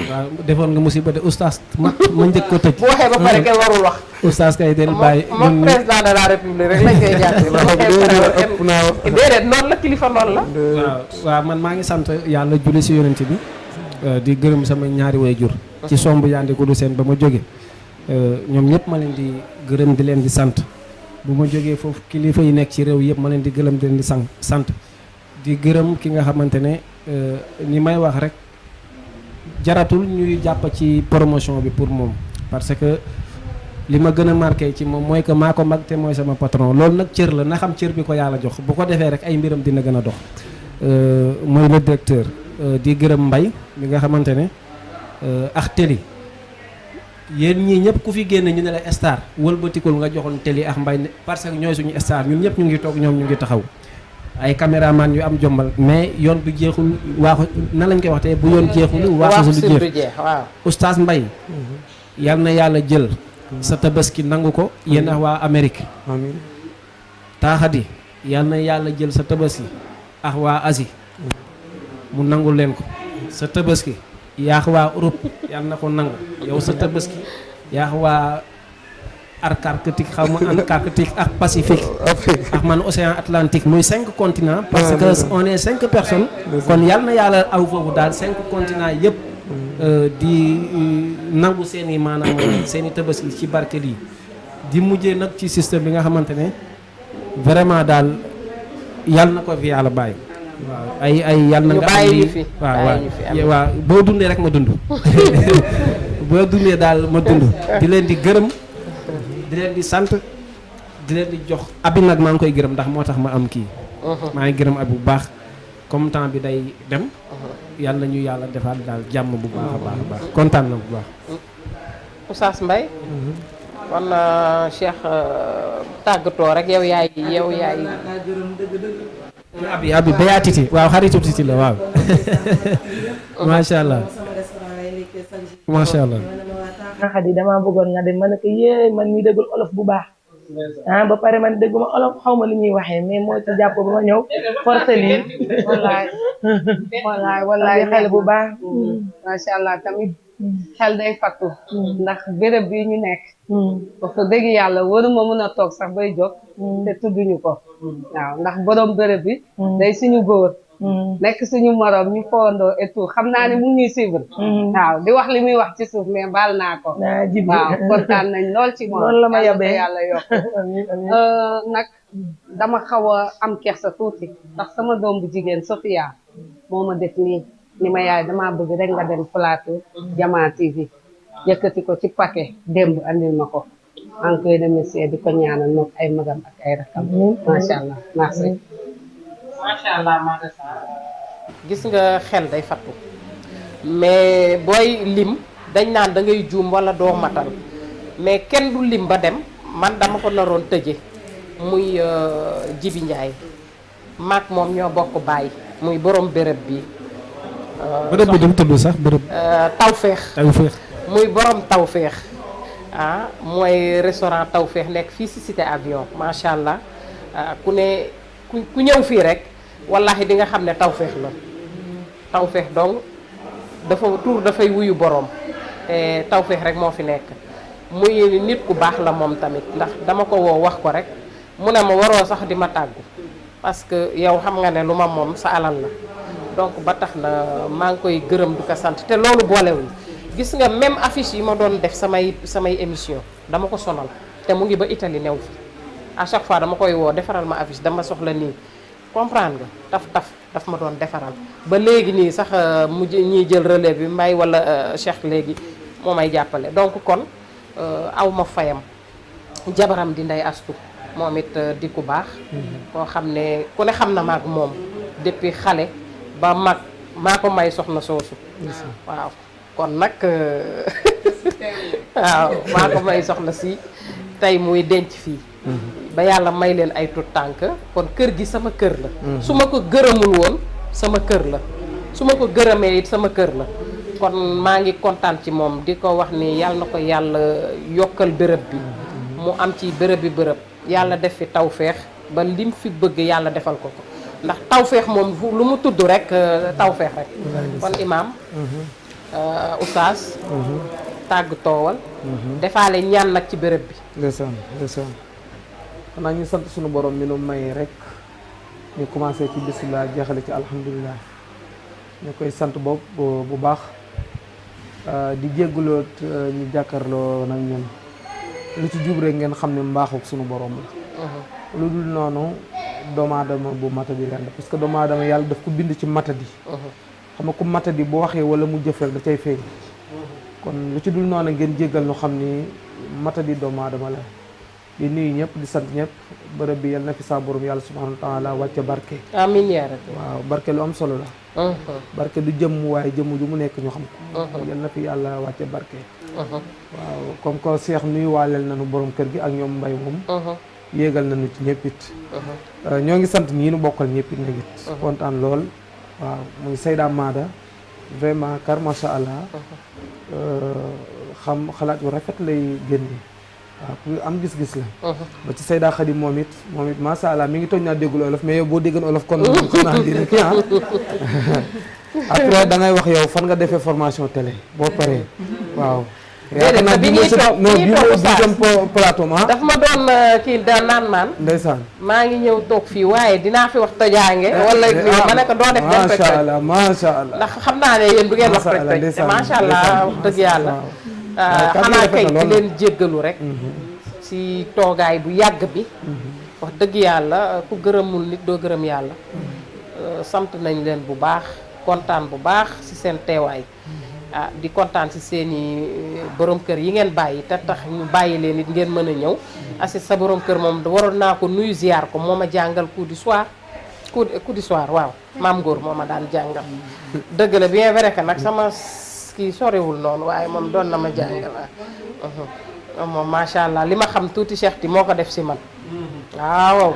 waaw defoon nga musiba de Oustaz ma njëkk ko tëj bu waxee ba pare kenn warul wax Oustaz kay del bàyyi moom président de la république rek lañ koy jàppee déedéet noonu la kilifa noonu la waaw man maa ngi sant yàlla julli si yonent bi di gërëm sama ñaari waajur ci somb yandi ko du seen ba ma jóge ñoom ñëpp ma leen di gërëm di leen di sant bu ma jógee foofu kilifa yi nekk ci réew yëpp ma leen di gërëm di leen di sant di gërëm ki nga xamante ne ni may wax rek jaratul ñuy jàpp ci promotion bi pour moom parce que li ma gën a marqué ci moom mooy que maa ko mag te mooy sama patron loolu nag cër la na xam cër bi ko yàlla jox bu ko defee rek ay mbiram dina gën a dox mooy le directeur di gërëm Mbay mi nga xamante ne ak Teli yéen ñii ñëpp ku fi génn ñu ne la star wëlbatikul nga joxoon Teli ak Mbay parce que ñooy suñu star ñun ñëpp ñu ngi toog ñoom ñu ngi taxaw ay caméraman yu am jombal mais yoon bi jeexul waaxu na lañ koy waxtee bu yoon jeexul waaxu su jeex waaw oustaz Mbay yal na yàlla jël sa tabaski nangu ko yéen ak waa Amérique amiin taaxadi yal na yàlla jël sa tabaski ak waa Asie mu nangul leen ko sa tabaski yaax waa Europe yal na ko nangu yow sa tabaski yaax waa Antarctique xaw ma Antarctique ak Pacifique ak man océan Atlantique muy 5 continents parce que on est 5 personnes kon yal na yàlla aw foofu daal 5 continents yëpp di nangu seen i maanaam seen i tabaski ci barke lii di mujjee nag ci système bi nga xamante ne vraiment daal yal na ko fi yàlla bàyyi waaw ay yal na nga am waaw boo dundee rek ma dund boo dundee daal ma dund di leen di gërëm di leen di sant di leen di jox abi nag maa ngi koy gërëm ndax moo tax ma am kii maa ngi gërëm abi bu baax comme temps bi day dem yàlla ñu yàlla defaat daal jàmm bu baax a baax a baax kontaan na bu baax Oustaz Mbaye kon Cheikh tàggatoo rek yow yaay abi bayaa titi waaw xaritu titi la waaw macha allah macha allah Xadi damaa bëggoon nga dem ma ne ko yee man mi dëggul olof bu baax ba pare man dëgguma olof xaw ma li ñuy waxee mais moo ci jàpp ba ma ñëw forcé lii wallaay xel bu baax macha allah tamit xel day fattu ndax béréb bi ñu nekk wax dëgg yàlla waruma mën a toog sax bay jóg te tudduñu ko waaw ndax borom béréb bi day suñu góor nekk suñu morom ñu fowandoo et tout xam naa ne mu ngi ñuy suivre waaw di wax li muy wax ci suuf mais baal naa ko waaw kontaan nañ lool ci moom loolu la ma yabee yàlla yokk nag dama xaw a am kersa tuuti ndax sama doom bu jigéen Sophia moo ma def nii ni ma yaay damaa bëgg rek nga dem plateau Jamaa TV yëkkati ko ci paquet démb andil ma ko maa ngi koy remercier di ko ñaanal moom ay magam ak ay rakam macha allah merci macha allah gis nga xel day fattu mais booy lim dañ naan da ngay juum wala doo matal mais kenn du lim ba dem man dama ko naroon tëje muy Jibi Njaay maag moom ñoo bokk baay muy borom béréb bi bërëb bi dama tudd sax bërëb Tawfeex muy borom Tawfeex mooy restaurant Tawfeex nekk fii ci cité avion macha allah ku ne ku ñëw fii rek wallahi di nga xam ne Tawfeex la Tawfeex donc dafa tur dafay wuyu borom te Tawfeex rek moo fi nekk muy nit ku baax la moom tamit ndax dama ko woo wax ko rek mu ne ma waroo sax di ma tàggu parce que yow xam nga ne lu ma moom sa alal la donc ba tax na maa ngi koy gërëm di ko sant te loolu boolewul gis nga même affiche yi ma doon def samay émission dama ko sonal te mu ngi ba Italie new fi à chaque fois dama koy woo defaral ma affiche dama soxla nii comprendre nga daf ma doon defaral ba léegi nii sax mu ñiy jël relève bi Mbay wala Cheikh léegi moo may jàppale donc kon aw ma fayam jabaram di Ndey Astu moom it di ku baax koo xam ne ku ne xam na maag moom depuis xale ba mag maa ko may soxna soosu waaw kon nag waaw maa ko may soxna si tey muy denc fii ba yàlla may leen ay tut tànk kon kër gi sama kër la su ma ko gërëmul woon sama kër la su ma ko gërëmee it sama kër la kon maa ngi kontaan ci moom di ko wax ni yàlla na ko yàlla yokkal bërëb bi mu am ci bërëb bi bërëb yàlla def fi tawfeex ba lim fi bëgg yàlla defal ko ko ndax tawfeex moom lu mu tudd rek tawfeex rek kon imaam oustaz tàgg toowal defaale ñaan nag ci bërëb bi ndeysaan xanaa ñu sant suñu borom mi nu may rek ñu commencé ci bismillah jeexale ci alhamdulilah ñu koy sant bopp bu baax di jéggaloot ñu jàkkaarloo nag ñun lu ci jub rek ngeen xam ne mbaaxuk suñu borom la lu dul noonu doomu aadama bu matadi ren parce que doomu aadama yàlla daf ko bind ci matadi. xam nga ku matadi bu waxee wala mu jëf rek da cay feeñ. kon lu ci dul noonu ngeen jéggal ñu xam ni matadi doomu aadama la. di nuyu ñëpp di sant ñëpp bërëb bi yal na fi saa borom yàlla subhanahu wa taala wàcce barke. amiin yaa rabbi. waaw barke lu am solo la. barke du jëmm waaye jëmm ju mu nekk ñu xam ko. yal na fi yàlla wàcce barke. waaw comme que Cheikh nuyu waaleel nañu borom kër gi ak ñoom mbay moom. yéegal nañu ci ñëpp it. ñoo ngi sant ñii nu bokkal ñëpp it nag it. kontaan lool. waaw muy Seyda Maada vraiment car macha allah. xalaat yu rafet lay génne. waaw ku am gis-gis la. ba ci Seyda Xadi moom it macha allah mi ngi tooñ naa déggul olof mais yow boo déggoon olof kon xam naa di rek après da ngay wax yow fan nga defee formation télé boo paree waaw. déedéet te bi ñuy toog plateau ma daf ma doon kii da naan maan ndeysaan maa ngi ñëw toog fii waaye dinaa fi wax tojaange wala ma ne ko doo def dem macha allah macha allah ndax xam naa ne yéen du ngeen wax rek te macha allah wax dëgg yàlla xanaa kay di leen jéggalu rek ci toogaay bu yàgg bi wax dëgg yàlla ku gërëmul nit doo gërëm yàlla sant nañ leen bu baax kontaan bu baax ci seen teewaay di kontaan ci seeni borom kër yi ngeen bàyyi te tax ñu bàyyi leen it ngeen mën a ñëw Aziz sa borom kër moom waroon naa ko nuyu ziar ko moo ma jàngal coup du soir waaw maam Ngor moo ma daan jàngal dëgg la bien vrai que nag sama kii soriwul noonu waaye moom doon na ma jàngal moom macha allah li ma xam tuuti Cheikh ti moo ko def si man waaw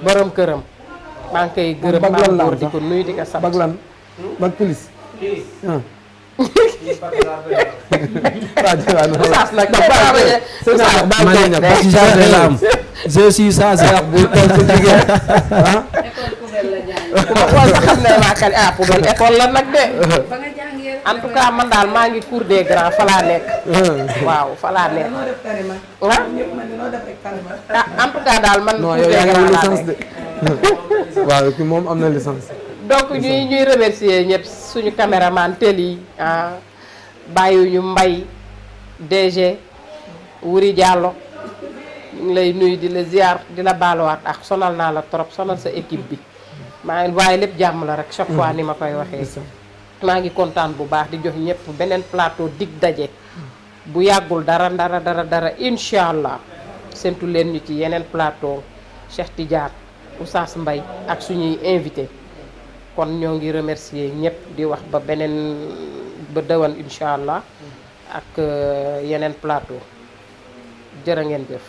borom këram maa ngi koy gërëm maam Ngor di ko nuyu di ko sant bag plus je suis ça bu toll ci jigéen ku ma xool sax xam ne maa kan poubelle école la nag de en tout cas man daal maa ngi cour des grands fa laa nekk waaw fa laa nekk en tout cas daal man cour des grands laa nekk waaw ki moom am na licence donc ñuy remercier ñëpp suñu caméraman tel yi bàyyiwuñu Mbay DG Wuri Diallo ñu ngi lay nuyu di la ziar di la baaluwaat ak sonal naa la trop sonal sa équipe bi maa ngi waaye lépp jàmm la rek chaque fois ni ma koy waxee maa ngi kontaan bu baax di jox ñëpp beneen plateau dig daje bu yàggul dara incha allah séntu leen ñu ci yeneen plateau Cheikh Tidiane Oustaz Mbay ak suñuy invité kon ñoo ngi remercier ñëpp di wax ba beneen ba dëwan incha allah ak yeneen plateau jërë ngeen jëf